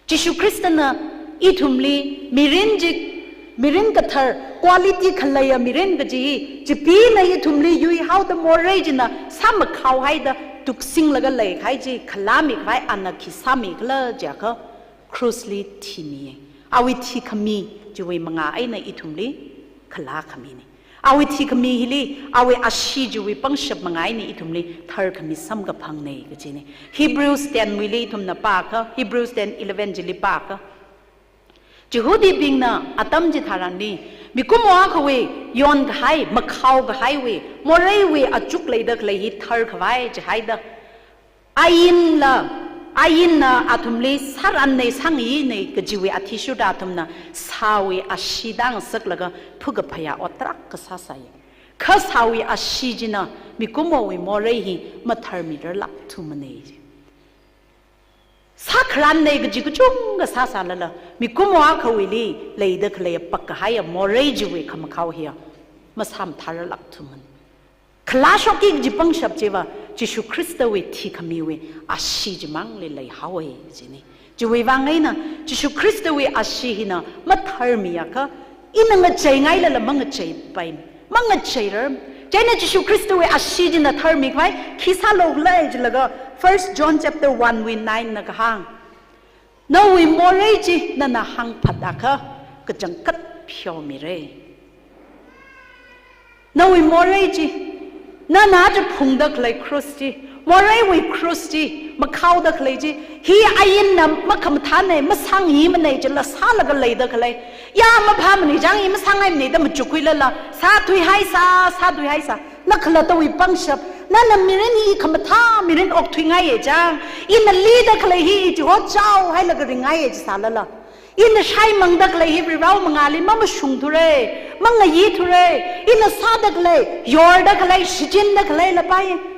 Jishu Khristana ithumli mirin chi, mirin kathar, quality khaleiya mirin kaji hi, Chipeena ithumli yuihaoda morei china sāmakhaohaida tuksinglaga leikahai chi khalāmikhavai ana khi sāmikhala jiakha, cross li thimiya. Awui thikhami chiwui manga eina ithumli khalākhamina. Awui thikhami hili, awui ashee chiwui pangshap manga eina ithumli tharkhami samkaphangna kajina. Hebrews ten wuili ithumna pākha, Hebrews ten eleven chili pākha, Jihudibingna atam chitharanli, mikumo akhawui yonkahai, makhaokahaiwui, moreiwui achuk leida khalei hi tharkhavai jihaida, ainla, ainna athumli sāranna, sāngayina kajiwui athishurda athumna sāwui ashee tāngasaklaga phukaphayā ot tarākha sāsai. Kha sāwui ashee china mikumowui morei hi matharmirarlākthumana. Sākharanna kaji kachungkha sāsālala, mikumo akhawuili leida khalei pakkahaiya morei chiwui khamakhao hiya masāmathārarlākthumana. Khalāshokki kaji pangshap chiva, Jishu Khristawui thikhamiwui ashee chimangli leihaowa jina. Chiwui vang eina, Jishu Khristawui ashee hina matharmiakha, ina ngacheingailala mangacheipai, mangacheirar. Chieina Jishu Khristawui ashee china tharmikhavai khi sālokhala jilaga, First John chapter one wui nine na kahāng, nawui morei chi nana hāngphatakha kachangkhat pheomira. Nawui morei chi, nana aja phungda khalei cross chi, moreiwui cross chi, makhaoda khalei chi, Hi ainna makhamathānei, masānghimanei chila sālaga leida khalei. Ya maphāmanei, chang hi masāngaimanei da machukkhuilala, sāthuihaisa, sāthuihaisa. Na khalattawui pangshap, nana mirin hi khamathā mirin okthuingaiya chang, ina lida khalei hi chihotchaohailaga ringngaiya chisālala, ina shaimangda khalei hi Varivarāwui mangāli mamashungthura, mangayithura, ina sāda khalei, yorda khalei, shichinda khalei lapai.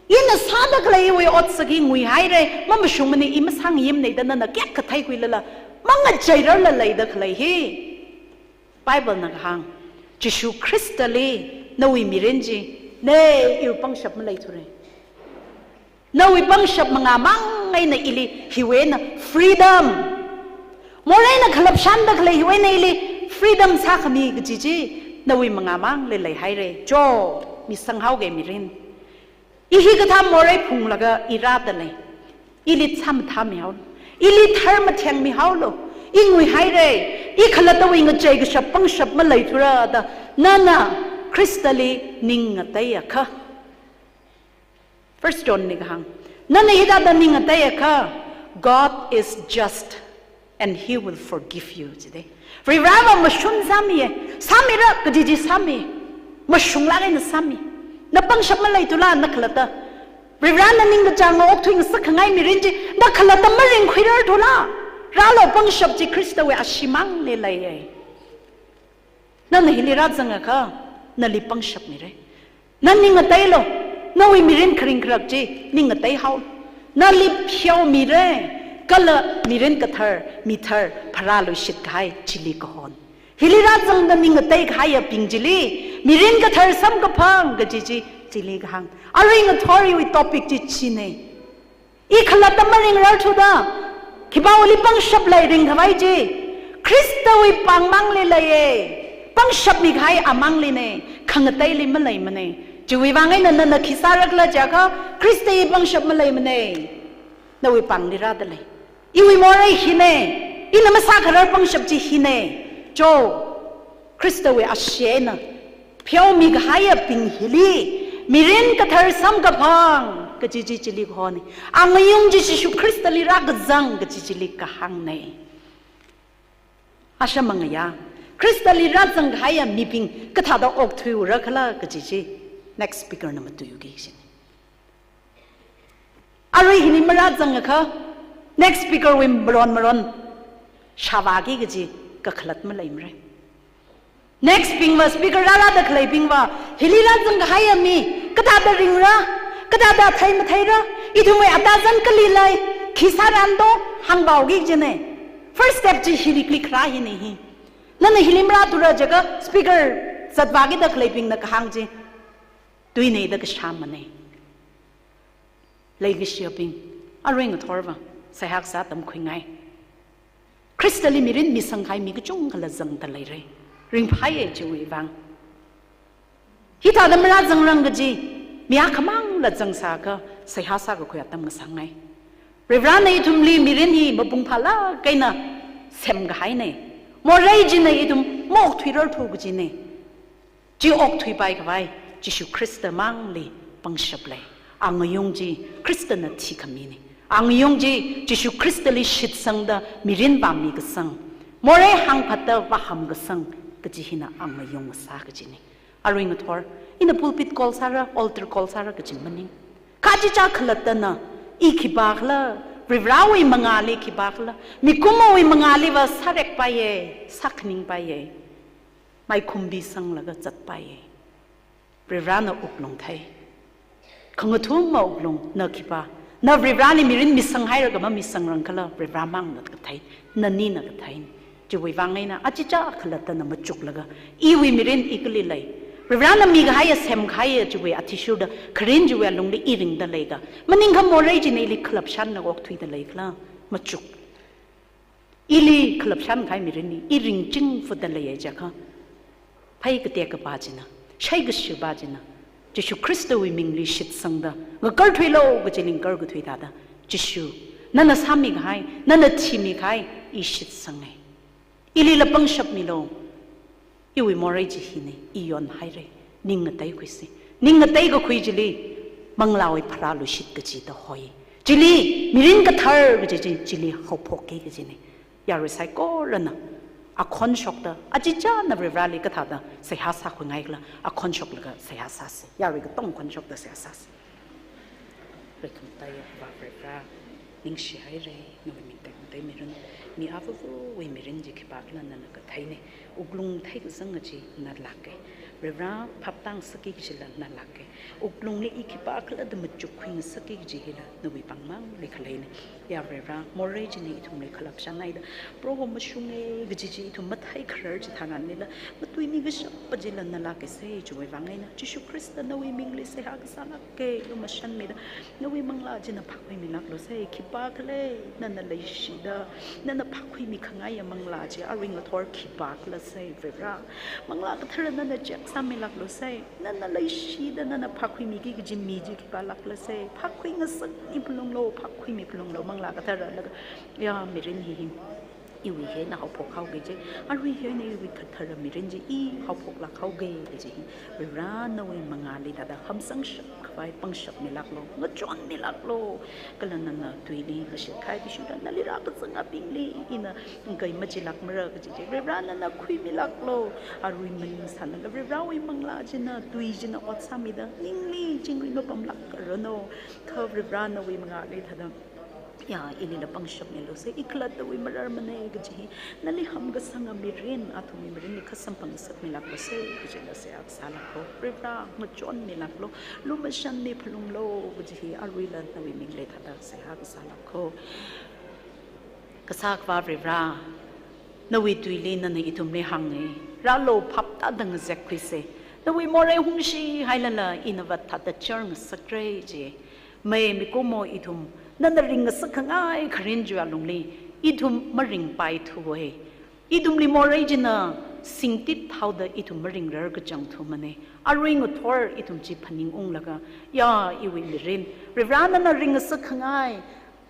Ina sāda khaleiwui otsak hi nguihaira, mamashungmanei, i masānghimanei da nana kayākha theikhuilala, mangacheirarla leida khalei hi, Bible na kahāng, Jishu Khristali nawui mirin chi, nei, iwui pangshap maleithura. Nawui pangshap mangāmang eina ili hiwui eina freedom, moreina khalapshanda khalei hiwui eina ili freedom sākhami kaji chi, nawui mangāmangli leihaira. Cho, misanghaoga mirin. I hikathā morei phunglaga i rāda lei. Ili chāmathāmihaolu. Ili tharmathengmihaolu. I nguihaira. I khalattawui ngachei kashap pangshap maleithura da nana Khristali ning ngateiakha. First John li kahāng, nana hithāda ning ngateiakha, God is just and He will forgive you, jidei. Varivarāva mashun sāmiya, sāmira kaji chi sāmi, mashunglāk eina sāmi. Na pangshap maleithula na khalatta. Varivarāna ningkachānga okthuingasakkhangai mirin chi na khalatta maringkhuirarthula, rālu, pangshap chi Khristawui asheemangli leiya. Nana hili rāzangakha, nali pangshap mira. Na ning ngateilu, nawui mirin kharing kharak chi ning ngateihaolu. Nali pheomira, kala mirin kathar, mithar, pharāluishit kahai chili kahon. Hili rāzangda ning ngateikahaiyabing chili, mirin kathar samkaphang kaji chi chili kahāng. Arui ngathor iwui topic chi chinei. I khalatta maringrarthuda, khipāwuili pangshap lei ringkhavai chi, Khristawui pāngmangli leiya, pangshap mikahai amanglinei, khangateili maleimanei. Chiwui vang eina nana khi sārakhala jiakha, Khristawui pangshap maleimanei. Nawui pāngli rāda lei. Iwui morei hinei, ina masākharar pangshap chi hinei. Cho, Khristawui ashee eina pheomikahaiyabing hili, mirin kathar samkaphang kaji chi chili kahonei. Angayung chi Jishu Khristali rākazang kaji chili kahāngnei. Asha mangaya, Khristali rāzangkahaiya mibing kathāda okthuiurakhala kaji chi next speaker na matuiuki shini. Arui hili marāzangakha, next speaker wui maron maron shavāki kaji kakhalat maleimara. Next bingva, speaker rārāda khaleibingva, hili rāzangkahaiya mi kathāda ringra, kathāda thei matheira, ithumwui atazan kali lei, khi sārando, hāngvāuki kajinei. First step chi hili click rā hinei hi. Nana hili marāthura jiakha speaker zatvākida khaleibingna kahāng chi tuinei da kashāmanei. Leikashiyabing, arui ngathorva seihā kasā tamkhuingai. Khristali mirin misangkahai mi kachungkhala zangda leira. Ringphāya chiwui vang. Hithāda marāzangrang kaji, mi akhamangla zangsākha seihā sākakhui atam kasāngai. Varivarāna ithumli mirin hi mapung phālāk eina semkahainei. Morei china ithum maokthuirarthu kajinei. Chi okthuipaikhavai, Jishu Khrista mangli pangshap lei. Angayung chi Khristana thikhaminei. Angayung chi Jishu Khristali shitsangda mirin vāmikasang, morei hāngphatda vāhamkasang kaji hina angayung kasā kajinei. Arui ngathor, ina pulpit call sāra, altar call sāra kaji maning. Kachichā khalattana, i khipākhala, Varivarāwui mangāli khipākhala, mikumowui mangāliva sārekpaiya, sākhaningpaiya. Maikhumbisanglaga zatpaiya. Varivarāna wuklung thei. Khangathuma wuklung, na khipā. Na Varivarāli mirin misanghaira kha mamisangrang khala, Varivarāmangna kathei, nanina kathei. Chiwui vang eina, achichā khalattana machuklaga, iwui mirin i kali lei. Varivarāna mikahaiya semkahaiya chiwui athishurda, kharing chiwui alungli i ringda leikha. Maningkha morei china ili khalapshanna okthuida leikhala, machuk. Ili khalapshankahai mirinli, i ringchingfuda leiya jiakha, phei katek kapā china, shai kashipā china, Jishu Khristawui mingli shitsangda, ngakarthuilu kaji ningkar kathui thāda, Jishu, nana sāmikahai, nana thimikahai, i shitsangai. Ilila pangshap milu. Iwui morei chi hinei, i yonhaira, ning ngateikhuisa. Ning ngateikakhui chili, manglāwui pharāluishit kaji da hoi. Chili, mirin kathar kaji chi, chili haophokki kajina. Yarui saikorana, akhon shokda, achichāna Varivarali kathāda seihā sākhuingaikhala, akhon shoklaga seihā sāsa. Yarui katonga akhon shokda seihā sāsa. Rikhamtaiya Avā Varivara, ningshihaira, nawui ming tekmatei miranu, mi avāvawui mirin chi khipākhala nana katheina, wuklung theikazang chi nana lāka. Varivara phaptāngasakki kajila nana lāka. Wuklungli i khipākhala da machukkhuingasakki kaji hila nawui pāngmangli khaleina. Ya Varivara, morei china ithumli khalapshan haida, Proho mashunga kaji chi ithum matheikharar chitharanlila, matuimi kashapa chila nana lākasa, chiwui vang eina Jishu Khrista nawui mingli seihā kasā lāka, lumashanmida, nawui manglā china phākhuimilāklusa, khipākhala nana leishida, nana phākhuimi khangaiya manglā chi arui ngathor khipākhalasa, Varivara. Manglā kathara nana check sāmilāklusa, nana leishida nana phākhuimiki kaji mi chi khipālākhalasa, phākhuingasakmi phalunglu, phākhuimi phalunglu, manglā kathara laga, ya mirin hi hi iwui eina haophok haoki kaji, arui eina iwui kathara mirin chi i haophoklāk haoki kaji hi, Varivara nawui mangāli thāda hamsangshap khavai pangshap milāklu, ngachonmilāklu, kala nana tuili mashit kahai athishurda nali rākazangabingli ina ngkai machilākmara kaji chi, Varivara nana khuimilāklu, arui maningsālala Varivarawui manglā china, tui china ot sāmida, ningli chingri mapamlākranu, kha Varivara nawui mangāli thāda, ya, ilila pangshap milusa, i khalattawui mararmana kaji hi, nali hamkasanga mirin, athumwui mirinli khasamphang ngasakmilāklusa, kajila seihā kasālāklu, Varivara ngachonmilāklu, lumashanmi phalunglu, kaji hi aruila nawui mingli thāda seihā kasālāklu. Kasā Akhava Varivara, nawui tuili nana ithumli hānga, rālu phaptāda ngazekkhuisa, nawui morei hungshihailala ina vāthatda char ngasakra ji. Mai mikumo ithum, nana ringngasak khangai kharing chiwui alungli, ithum maringpaithuwa. Ithumli morei china singtit haoda ithum maringrar kachangthumana. Arui ngathor ithum chi phaningunglaga, ya iwui mirin, Varivara nana ringngasak khangai,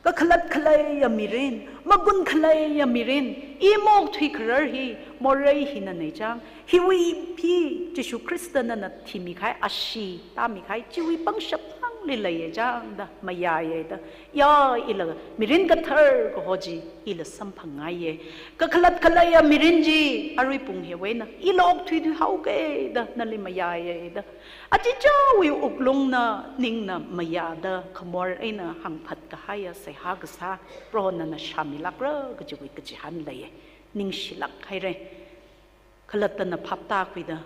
kakhalat khaleiya mirin, magun khaleiya mirin, i maokthui kharar hi, morei hi nana chang, hiwui hi Jishu Khrista nana thimi kahai, ashee tāmi kahai, chiwui pangshap hāngli leiya chang da, mayāya da, ya ila mirin kathar kaho chi ila samphangngaiya. Kakhalat khaleiya mirin chi, arui pung hiwui eina ila okthuithui haoka da, nali mayāya da. Achichāwui wuklungna, ningna mayāda, khamor eina hāngphat kahaiya seihā kasā, Proho nana shāmilākra kajiwui kachihān leiya. Ningshilāk haira. Khalattana phaptākhuida,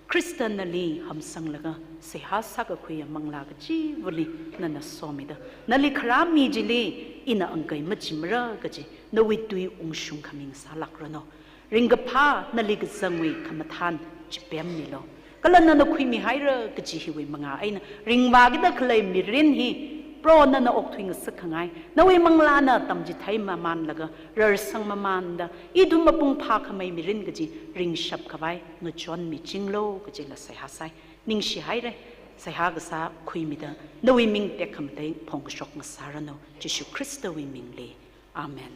Khrista nali hamsanglaga, seihā sākakhuiya manglā kachivali nana somida, nali kharā mi chili ina ngkai machimara kaji, nawui tui ungshung khami ngasālākranu. Ringkaphā nali kazangwui khamathān chipemmilu. Kala nana khuimihaira kaji hiwui mangā eina ringvākida khalei mirin hi, Proho nana okthui ngasak khangai, nawui manglāna tamchithei mamānlaga, rarsang mamānda, ithum mapung phākhamei mirin kaji ringshap khavai ngachonmichinglu kajila seihā sai. Ningshihaira, seihā kasā khuimida, nawui ming tekhamatei phongkashok ngasāranu, Jishu Khristawui mingli. Amen.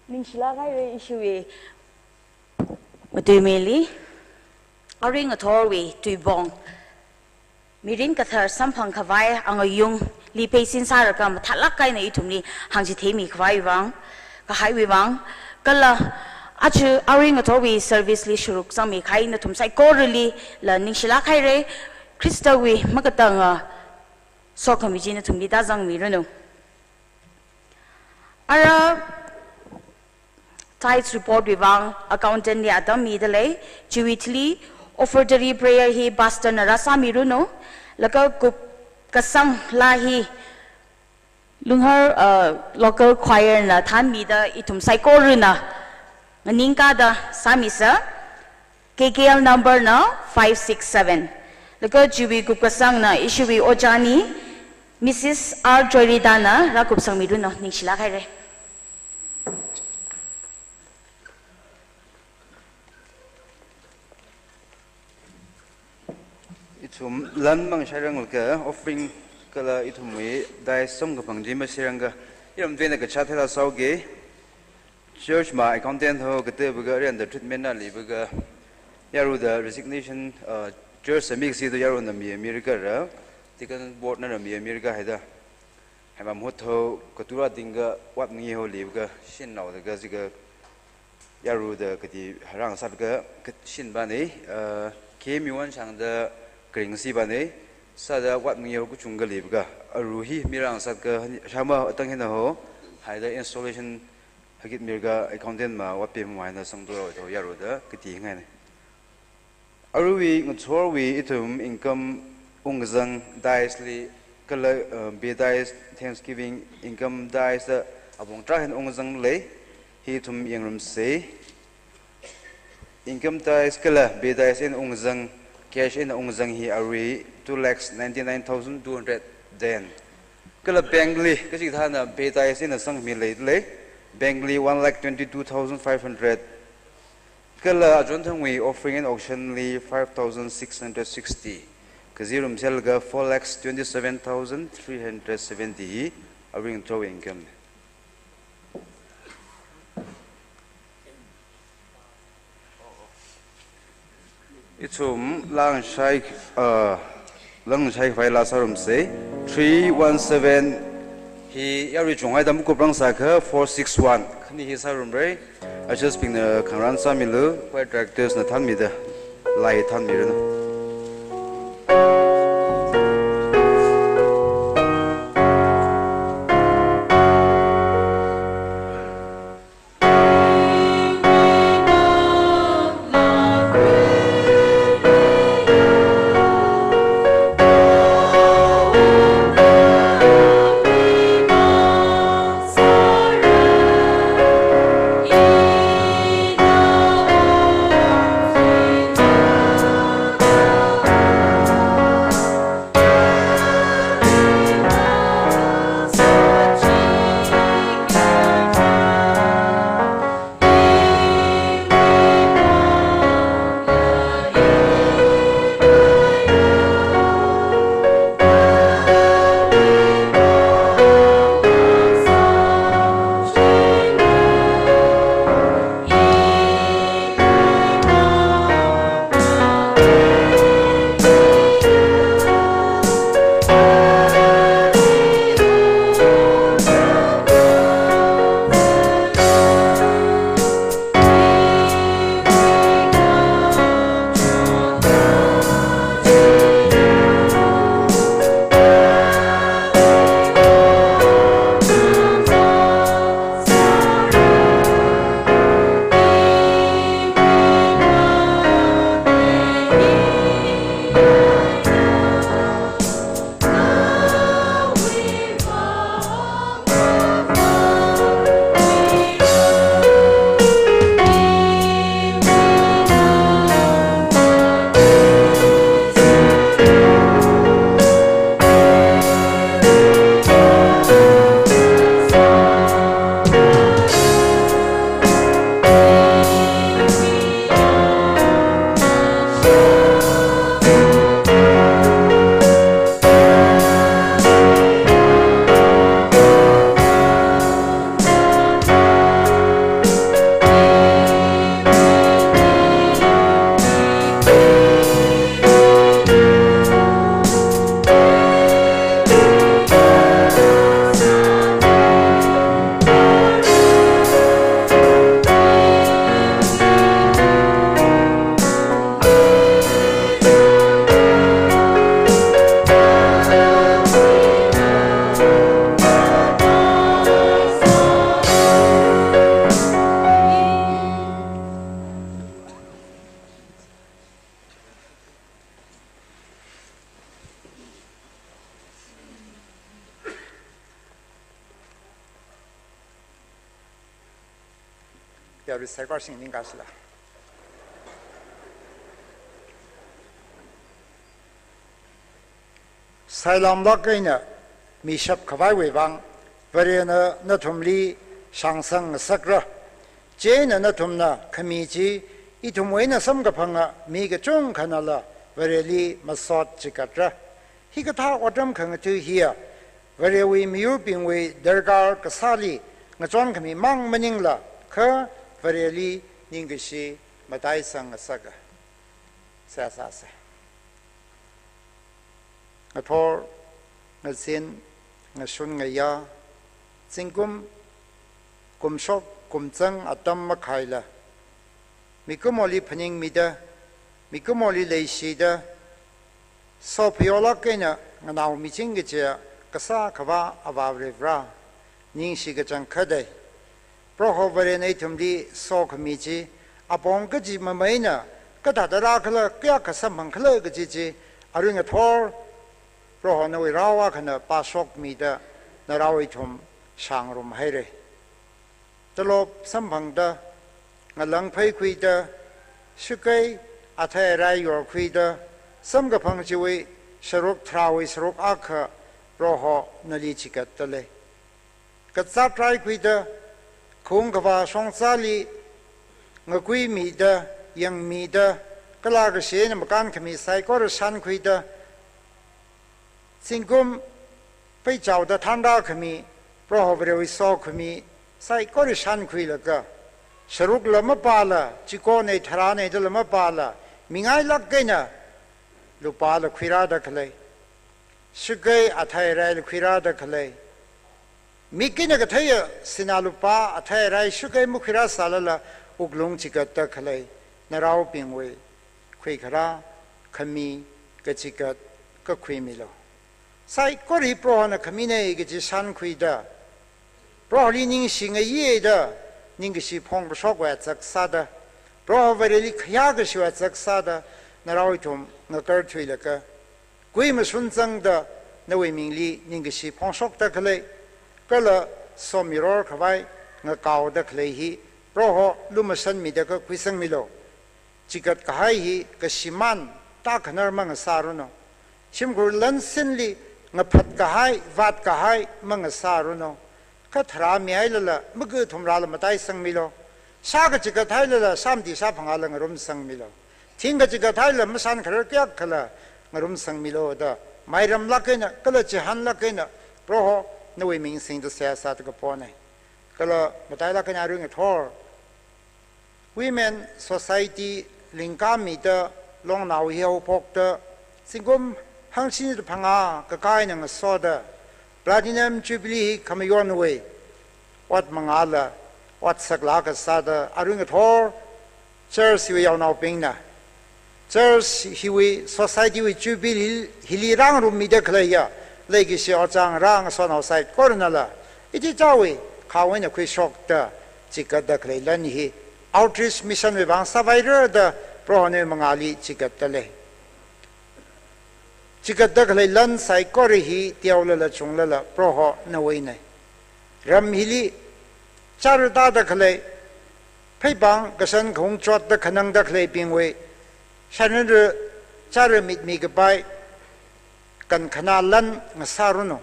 Ningshilāk haira ishiwui matuimili, arui ngathorwui tuibong, mirin kathar samphang khavai angayungli peisin sālaga mathālāk eina ithumli hāngchitheimi khavai vang, kahaiwui vang, kala aja arui ngathorwui service li sharuk sangmi kahai nathum saikoralila ningshilāk haira, Khristawui makatanga sokhami chi nathumli tāzangmiranu. Ara tithes report wui vang accountant li atam midalei, chiwui thili offertory prayer hi pastor na rāsāmiranu, laga kupkasang laa hi Lunghar, uh, local choir na thānmida ithum saikorana nganingkāda sāmisa. K K L number na five six seven. Laga chiwui kupkasangna ishiwui ojāni, Missus R Joyrida na rākupsangmiranu, ningshilāk haira. Ithum lan mang shairanglaga offering kala ithumwui dais samkaphang chi masirangka, iram tuina kachā thāda sāuke. Church ma accountant ho katevaga arenda treatment na leivaga, yaruda resignation, uh, church sami kasi tu yaruna mi America ra, deacon board na ra mi America haida. Haima mahut ho katura dingga wat ngi ho leivaga shin nao daga jiga yaruda kati harang satga kashin bane, uh, K M U one shangda kring si bane, sāda wat ngi ho kuchungka leivaga, aru hi mirang satga shama atang hina ho, haida installation hakit mirga accountant ma wapi mamaina sangdura tho yaruda kati ngaine. Aruiwui ngachorwui ithum income ungzang dais li kala, uh, be dais Thanksgiving income dais da apong tra hin ungzang lei, hi ithum yangrumsei. Income dais kala be dais eina ungzang, cash eina ungzang hi arui two lakhs ninety-nine thousand two hundred ten. Kala bank li, kachi thāna be dais eina sangmi lei lei, bank li one lakh twenty-two thousand five hundred. Kala achon thangwui offering and auction li five thousand six hundred sixty. Kaji rumsel ga four lakhs twenty-seven thousand three hundred seventy hi aring throw income. Ithum langshai, uh, langshai vai la sārumsei. Three one seven hi yarui chunghaida makuprang sākha four six one. Khani hi sārumrei. Ushers bingna khangarān sāmilu, choir directors na thanmida lai thanmiranu. Yarui saikora singning kasila. Sailamlāk eina mishap khavaiwui vang, Varena nathumli shāngsang ngasakra. Chieina nathumna khami chi ithumwui eina samkaphanga mi kachungkhanala Vareli masot chigatra. Hikathā otram khangatha hiya, Varewui miyurbingwui darkar kasāli ngachonkhami mang maningla, kha Vareli ningkashi mataisang ngasaka. Seihā sāsa. Ngathor, ngazin, ngashun ngayā, zingkum, kumshok, kumzang atam makhaila, mikumoli phaningmida, mikumoli leishida, sophayolāk eina nganaomiching kajiya kasā Akhava Avā Varivara, ningshi kachangkhatei. Proho Varena ithumli sokhami chi, apong kaji mameina, kathāda rākhala, kayākha samphangkhala kaji chi, arui ngathor, Proho nawui rao akhana pāshokmida, narao ithum shāngarumhaira. Talop samphangda, ngalang phaikhuida, shakei athei arai yorkhuida, samkaphang chiwui sharuk tharāwui sharuk akha Proho nali chigatdalei. Kazāt raikhuida, khaung khavā shongzali ngakuimida, yangmida, kala kashi eina makānkhami saikora shānkhuida, zingkum peichaoda thanrākhami, Proho Varewui sokhami saikora shānkhuilaga, sharukla mapāla, chikonei tharānei dala mapāla, mingailāk eina lupāla khuirāda khalei, shakei athei araila khuirāda khalei, mik eina katheiya sinā lupā athei arai shakei makhuirāsālala wuklung chigatda khalei, naraobingwui khuikharā, khami, kachigat, kakhuimilu. Saikora hi Prohona khaminei kaji shānkhuida, Proholi ningshi ngayeida, ningkashi phongkashokwui otsak sāda, Proho Vareli khayākashiwui otsak sāda, narao ithum ngakarthuilaga, kuimashun zangda, nawui mingli ningkashi phongshokda khalei, kala somiror khavai ngakaoda khalei hi, Proho lumashanmida kakhuisangmilu. Chigat kahai hi kashimān tākhanar mangasāranu. Shimkhur lan sinli ngaphat kahai, vāt kahai mangasāranu. Kha tharāmihailala, makathumrāla mataisangmilu. Shā kachigat hailala, shāmati shāphangāla ngarumsangmilu. Thing kachigat hailala, mashan kharar kayākhala ngarumsangmilu da, mairamlāk eina, kala chihānlāk eina, Proho nawui ming singda seihā sāda kaponei. Kala matailāk eina arui ngathor, Women Society lingkāmida Longnao hi haophokta, zingkum hangshini da phangā kakā eina ngasoda, Platinum Jubilee hi khamayonwui ot mangāla, ot saklāk kasāda, arui ngathor, church hiwui yaonaobingna, church hiwui, society wui Jubilee hi, hili rāngarummida khaleiya, leikashi ot chāngarā ngasotnao saikoranala, ichichāwui khawui eina khuishokta, chigatda khalei lan hi, outreach mission wui vang sāvaira da, Prohona mangāli chigatdalei. Chigatda khalei lan saikora hi, teolala chunglala, Proho nawuinei. Ram hili chara tāda khalei, pheipāng kashan khaung chotda khanangda khaleibingwui, sharanra chara mitmi kapai, kankhanā lan ngasāranu.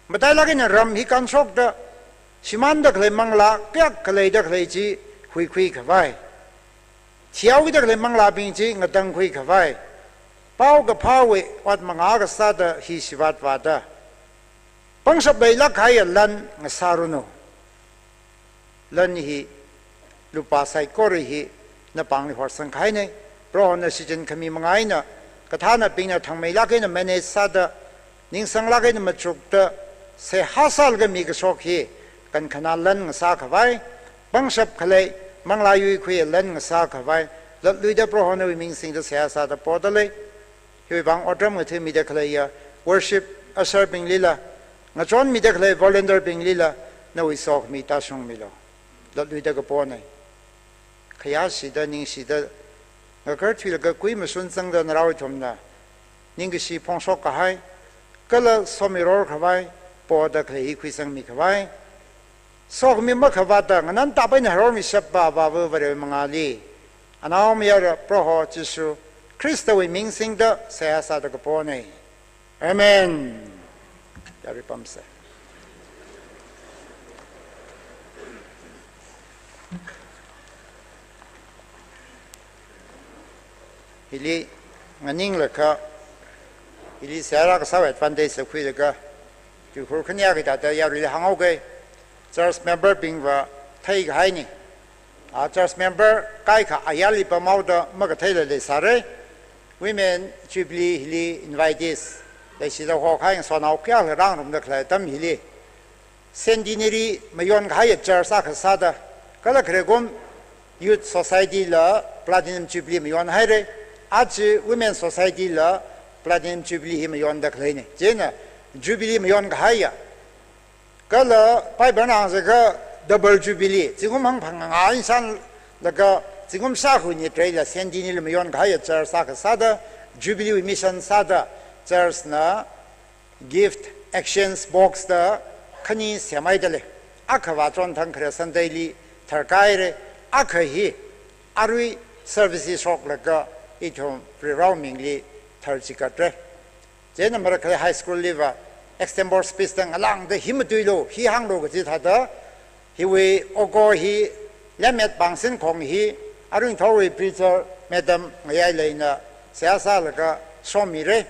Matailāk eina ram hi kanshokta, shimānda khalei manglā kayākha leida khalei chi huikhui khavai, thihaoda khalei manglābing chi ngatangkhui khavai, paokaphāwui ot mangā kasāda hi shivāt vāta, pangshap leilāk kahaiya lan ngasāranu. Lan hi, lupā saikora hi, napāngli horsang kahainei. Prohona shichin khami manga eina, kathānabingna thangmeilāk eina manage sāda, ningsanglāk eina machukta, seihā sālaga mikashok hi, kankhanā lan ngasā khavai, pangshap khalei, manglā yuikhuiya lan ngasā khavai, latluida Prohonawui ming singda seihā sāda podalei. Hiwui vang otram ngathāmida khaleiya worship usher binglila, ngachonmida khalei volunteer binglila, nawui sokhami tāshungmilu. Latluida kaponei. Khayāshida, ningshida, ngakarthuilaga kuimashun zangda narao ithumna ningkashi phongshok kahai, kala somiror khavai, poda khalei hi khuisangmi khavai, sokhami makhavāta nganantapai eina harormishappa Avāva Varewui mangāli, Anaomayara Proho Jishu Khristawui ming singda seihā sāda kaponei. Amen. Yarui pamsa. Hili nganinglakha, Hili seihā rākasā advantage khuilaga, tuikhur khaniya kathāda yaruili hānghaoke. Church member bingva theikahaina. A church member kaikha ayarli pamhaoda makatheila leisāra. Women Jubilee hili invitees, leishida hokahai ngasotnao kayākha rāngarumda khalei atam hili, Centenary mayonkahaiya church akha sāda, kala khare kum Youth Society la Platinum Jubilee mayonhaira, aja Women Society la Platinum Jubilee hi mayonda khaleina. Chieina Jubilee mayonkahaiya. Kala Bible na hāngzakha double Jubilee, zingkum hangphangā eina shānlaga zingkum shākha wui nitreila Centenary la mayonkahaiya church akha sāda, Jubilee wui mission sāda, church na gift exchange box da khani semhaida lei. Akhava chonthang khare Sunday li tharkāhaira, akha hi arui service shoklaga ithum Varewui mingli tharchikatra. Chieina marakhali high school liva extempore speech da ngalāngda hi matuilu, hi hānglu kaji thāda, hiwui oko hi Lemmet Pangsinkhong hi arui ngathorwui preacher madam Ngayaileina seihā sālaga somira.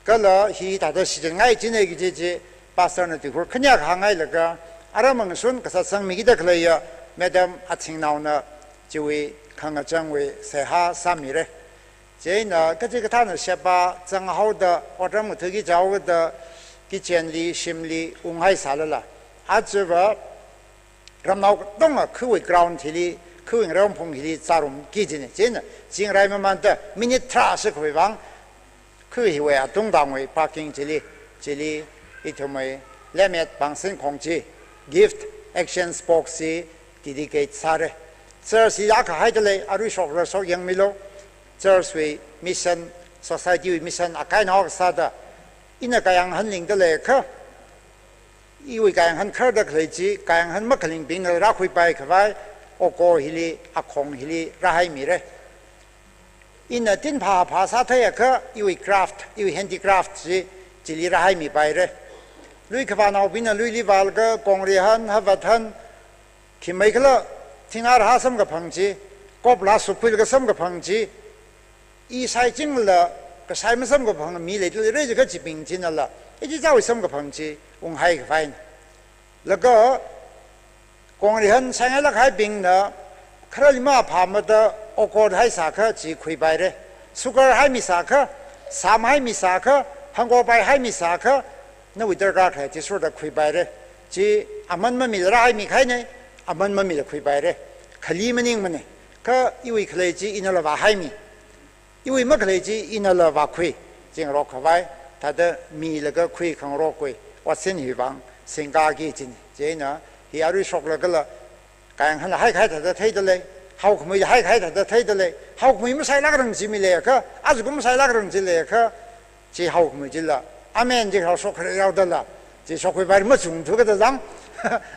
Kala hithāda shichingai china kaji chi pastor na tuikhur khaniya hānghailaga, aram angashun kasā sangmikida khaleiya madam Athingnaona chiwui khangachangwui seihā sāmira. Chieina kachikathāna sheba zanghaoda, otram ngathaki chaoda, kitchenli, shimli unghaisālala, ajava ramnao katonga khawui ground hili, khawui ngarongphung hili zārumki jina. Chieina zingrai mamanda minute tharā shikhui vang, kha hiwui atungtangwui parking chili, chili ithumwui Lemmet Pangsinkhong chi gift exchange box chi dedicate sāra. Church hi akha haida lei, arui shokra shokyangmilu. Church wui mission, society wui mission akaina akha sāda, ina kayānghan lingda leiakha, iwui kayānghan kharda khalei chi, kayānghan makhalingbingna rākhuipai khavai, oko hili, akhong hili rāhaimira. Ina tin phāphā sātheiakha, iwui craft, iwui handicraft chi, chili rāhaimipaira. Lui khavānaobingna luili vālaga, kongri han, havat han, khi maikhala, thingna rahā samkaphang chi, kopla suphuilaga samkaphang chi, i shaichingla, kashai masamkaphang mi leidalei jiakha chibing chinala, ichichāwui samkaphang chi unghai khavaina. Laga, kongri han shaingailāk haibingna, kharali maphāmada okot haisākha chi khuipaira. Sugar haimi sākha, sam haimi sākha, hangkopai haimi sākha, nawui darkar khalei chi sāda khuipaira. Chi aman mamila rāhaimi kahaina, aman mamila khuipaira. Khali maningmana, kha iwui khalei chi inala vāhaimi. Iwui makhalei chi inala vākhui, chingarok khavai, thāda milaga khui khangarokwui otsin hiwui vang singkaki jina. Chieina hi arui shoklagala, kayānghanla haikahai thāda theida lei, haokhamui haikahai thāda theida lei, haokhamui mashailākrang chi mi leiakha, ajakum mashailākrang chi leiakha, chi haokhamui chila, amen chi kharao shok kharao dala, chi shokkhuipai machung thuka da zang.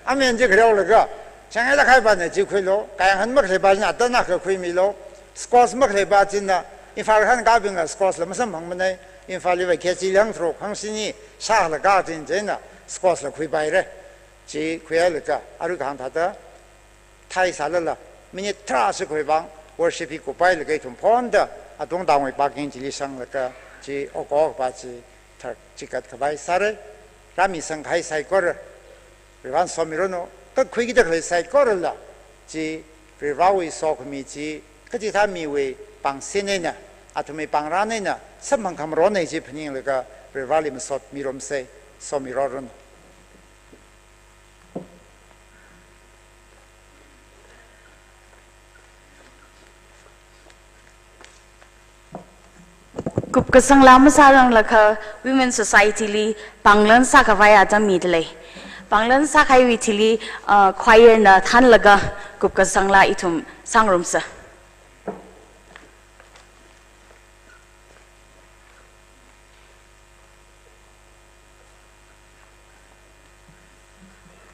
Amen chi kharaolaga, shaingailāk haipana chi khuilu, kayānghan makhaleipa china atanna kha khuimilu, squash makhaleipa china, Imphal han kabingla squash la masamphangmana, Imphal liva kg hangtharuk, hangshini, shālaga chin chieina, squash la khuipaira. Chi khuihailaga, arui kahāng thāda, thaisālala, minute tharā shikhui vang, worship hi kuphailaga ithum phonda, atungtangwui parking chili sanglaga, chi okokpa chi, tharchikat khavai sāra, rāmisang kahai saikora, Varena somiranu, kakhuikida khalei saikorala, chi Varewui sokhami chi, kachithā miwui pangsin eina, athumwui pangran eina, samphang khamarona chi phaninglaga, Vareli masot mirumsa, somiroranu. Kupkasangla masāranglakha Women Society li panglan sākhavai atam midalei. Panglan sākahaiwui thili, ah, choir na thānlaga kupkasangla ithum sāngarumsa.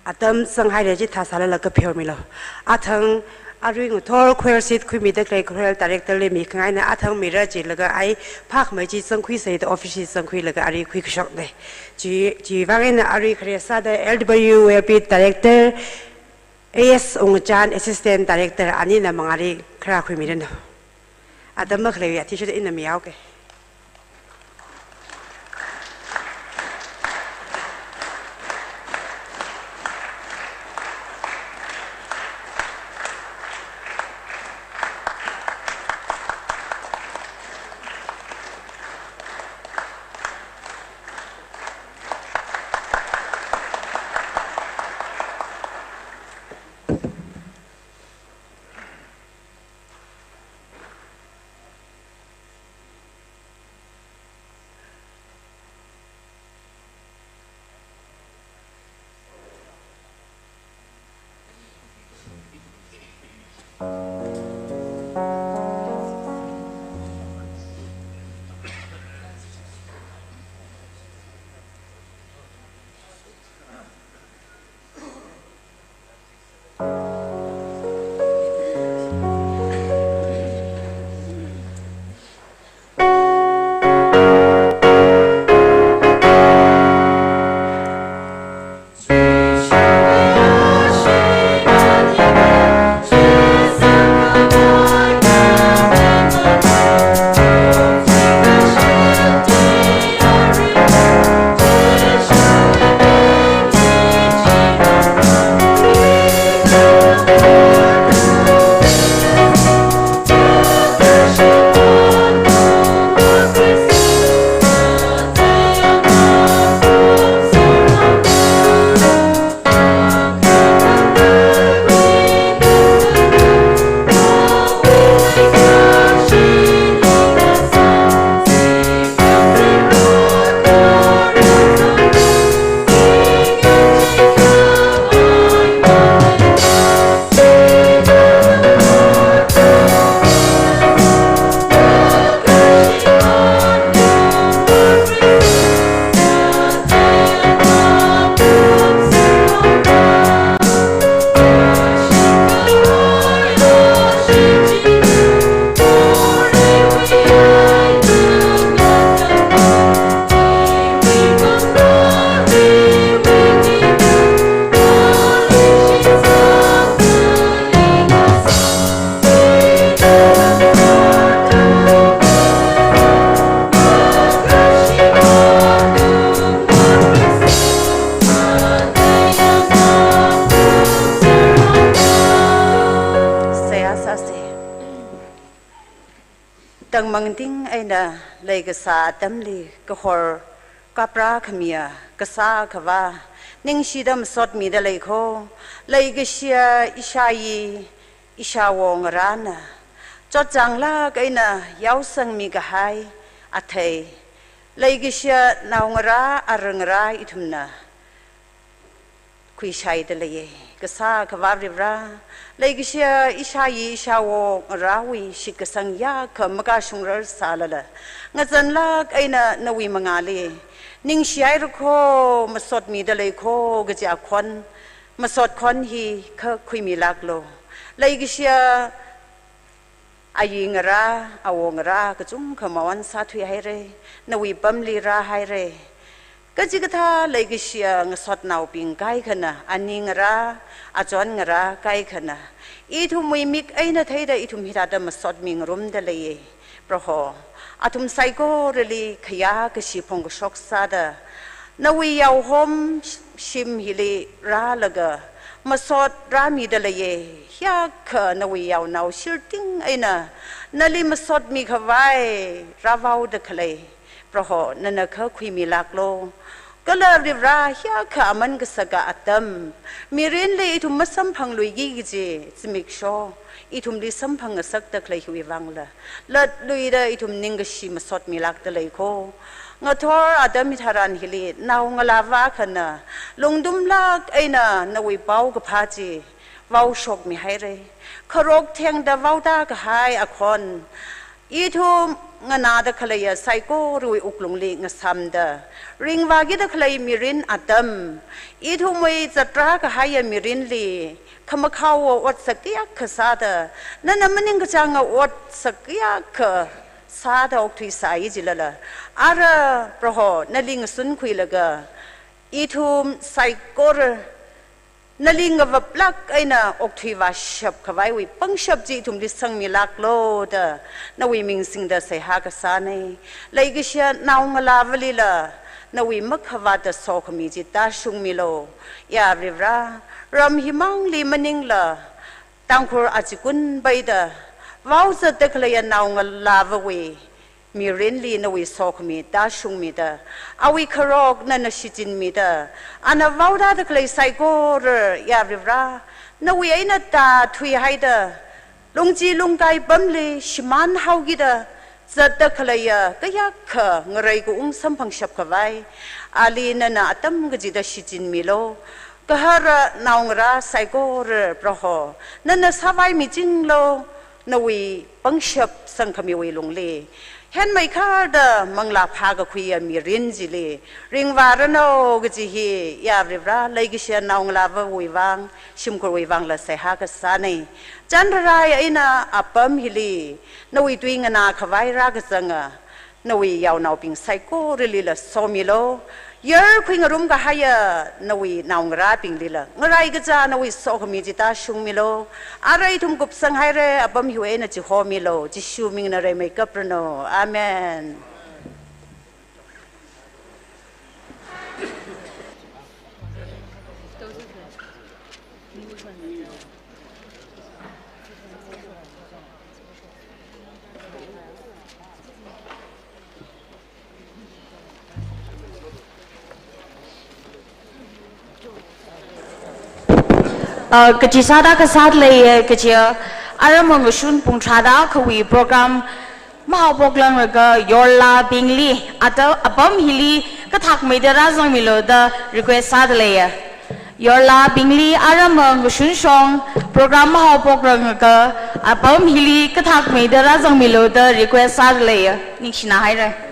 Atam sanghaira chithā sālala kapheomilu. Athang arui ngathor choir seat khuimida khalei choir director li mikhangaina athang mira jilaga ai phākhamei chi zangkhuisa da office zangkhuilaga arui khuikashokna. Chi, chiwui vang eina arui khare sāda L W L P director, A S Ungchan assistant director anina mangāli kharā khuimiranu. Atam makhaleiwui athishurda ina mihaoke. Seihā sāsa. Tangmangting eina leikasā atamli kahor kaprā khamiya kasā akhava ningshida masotmida leikho. Leikashiya ishāyi ishāwo ngarāna chotchānglāk eina yaosangmi kahai athei, leikashiya naongarā arangarā ithumna khuishaida leiya. Kasā akhava Varivara, leikashiya ishāyi ishāwo ngarāwui shitkasang yākha makashungrar sālala, ngazanlāk eina nawui mangāli ningshihairakho, masotmida leikho kaji akhon, masot khon hi kha khuimilāklu. Leikashiya ayi ngarā, awo ngarā kachungkha mawan sāthuihaira, nawui pamli rāhaira. Kachikathā leikashiya ngasotnaobing kaikhana, ani ngarā, achon ngarā kaikhana, ithumwui mik eina theida ithum hithāda masotmi ngarumda leiya. Proho, athum saikorali khayā kashi phongkashok sāda, nawui yaohom shim hili rālaga masot rāmida leiya. Hiyākha nawui yaonao shirting eina nali masotmi khavai rāvaoda khalei, Proho, nana kha khuimilāklu. Kala Varivara, hiyākha aman kasaka atam, mirinli ithum masamphangluiki kaji zimiksho ithumli samphangngasakda khalei hiwui vangla, latluida ithum ningkashi masotmilākda leikho. Ngathor atam hitharan hili naongalāva akhana lungtumlāk eina nawui paokaphā chi vaoshokmihaira. Kharok thengda vaoda kahai akhon, ithum nganāda khaleiya saikorawui wuklungli ngasāmda, ringvākida khalei mirin atam, ithumwui zatrā kahaiya mirinli khamakhaowa otsak kayākha sāda, nana maningkachānga otsak kayākha sāda okthuisai jilala, ara Proho nali ngasunkhuilaga, ithum saikora nali ngavaplāk eina okthui vāshap khavaiwui pangshap chi ithumli sangmilāklu da nawui ming singda seihā kasāna. Leikashiya naongalāvalila nawui makhavāta sokhami chi tāshungmilu. Ya Varivara, ram himangli maningla Tangkhul achikun peida vaozatda khaleiya naongalāvawui mirinli nawui sokhami tāshungmida, awui kharok nana shichinmida, ana vaoda khalei saikora, ya Varivara, nawui eina tāthuihaida, lungchi lungkai pamli shimānhaokida zatda khaleiya kayākha ngarei kaung samphangshap khavai, ali nana atam kachida shichinmilu. Gahara naongarā saikora Proho, nana sāvai michinglu, nawui pangshap sangkhamiwui lungli. Henmeikharda manglā phākakhuiya mirin chili ringvāranu kaji hi, ya Varivara, leikashiya naongalāvawui vang, shimkhurwui vangla seihā kasāna. Chānrarai eina apam hili, nawui tui nganākhavai rākazanga, nawui yaonaobing saikoralila somilu. Yarkhui ngarumkahaiya nawui naongarābinglila ngarai kachā nawui sokhami chi tāshungmilu. Arui ithum kupsanghaira, apam hiwui eina chihomilu. Jishu mingna reimei kapranu. Amen. Uh, kachi sāda kasā leiya, kachi, uh, aram ngashun pung tharāda akhawui program mahaophoklang laga yorlābingli, ata apam hili kathakmeida rāzangmilu da request sāda leiya. Yorlābingli aram ngashun shong program mahaophoklang laga apam hili kathakmeida rāzangmilu da request sāda leiya. Ningshina haira.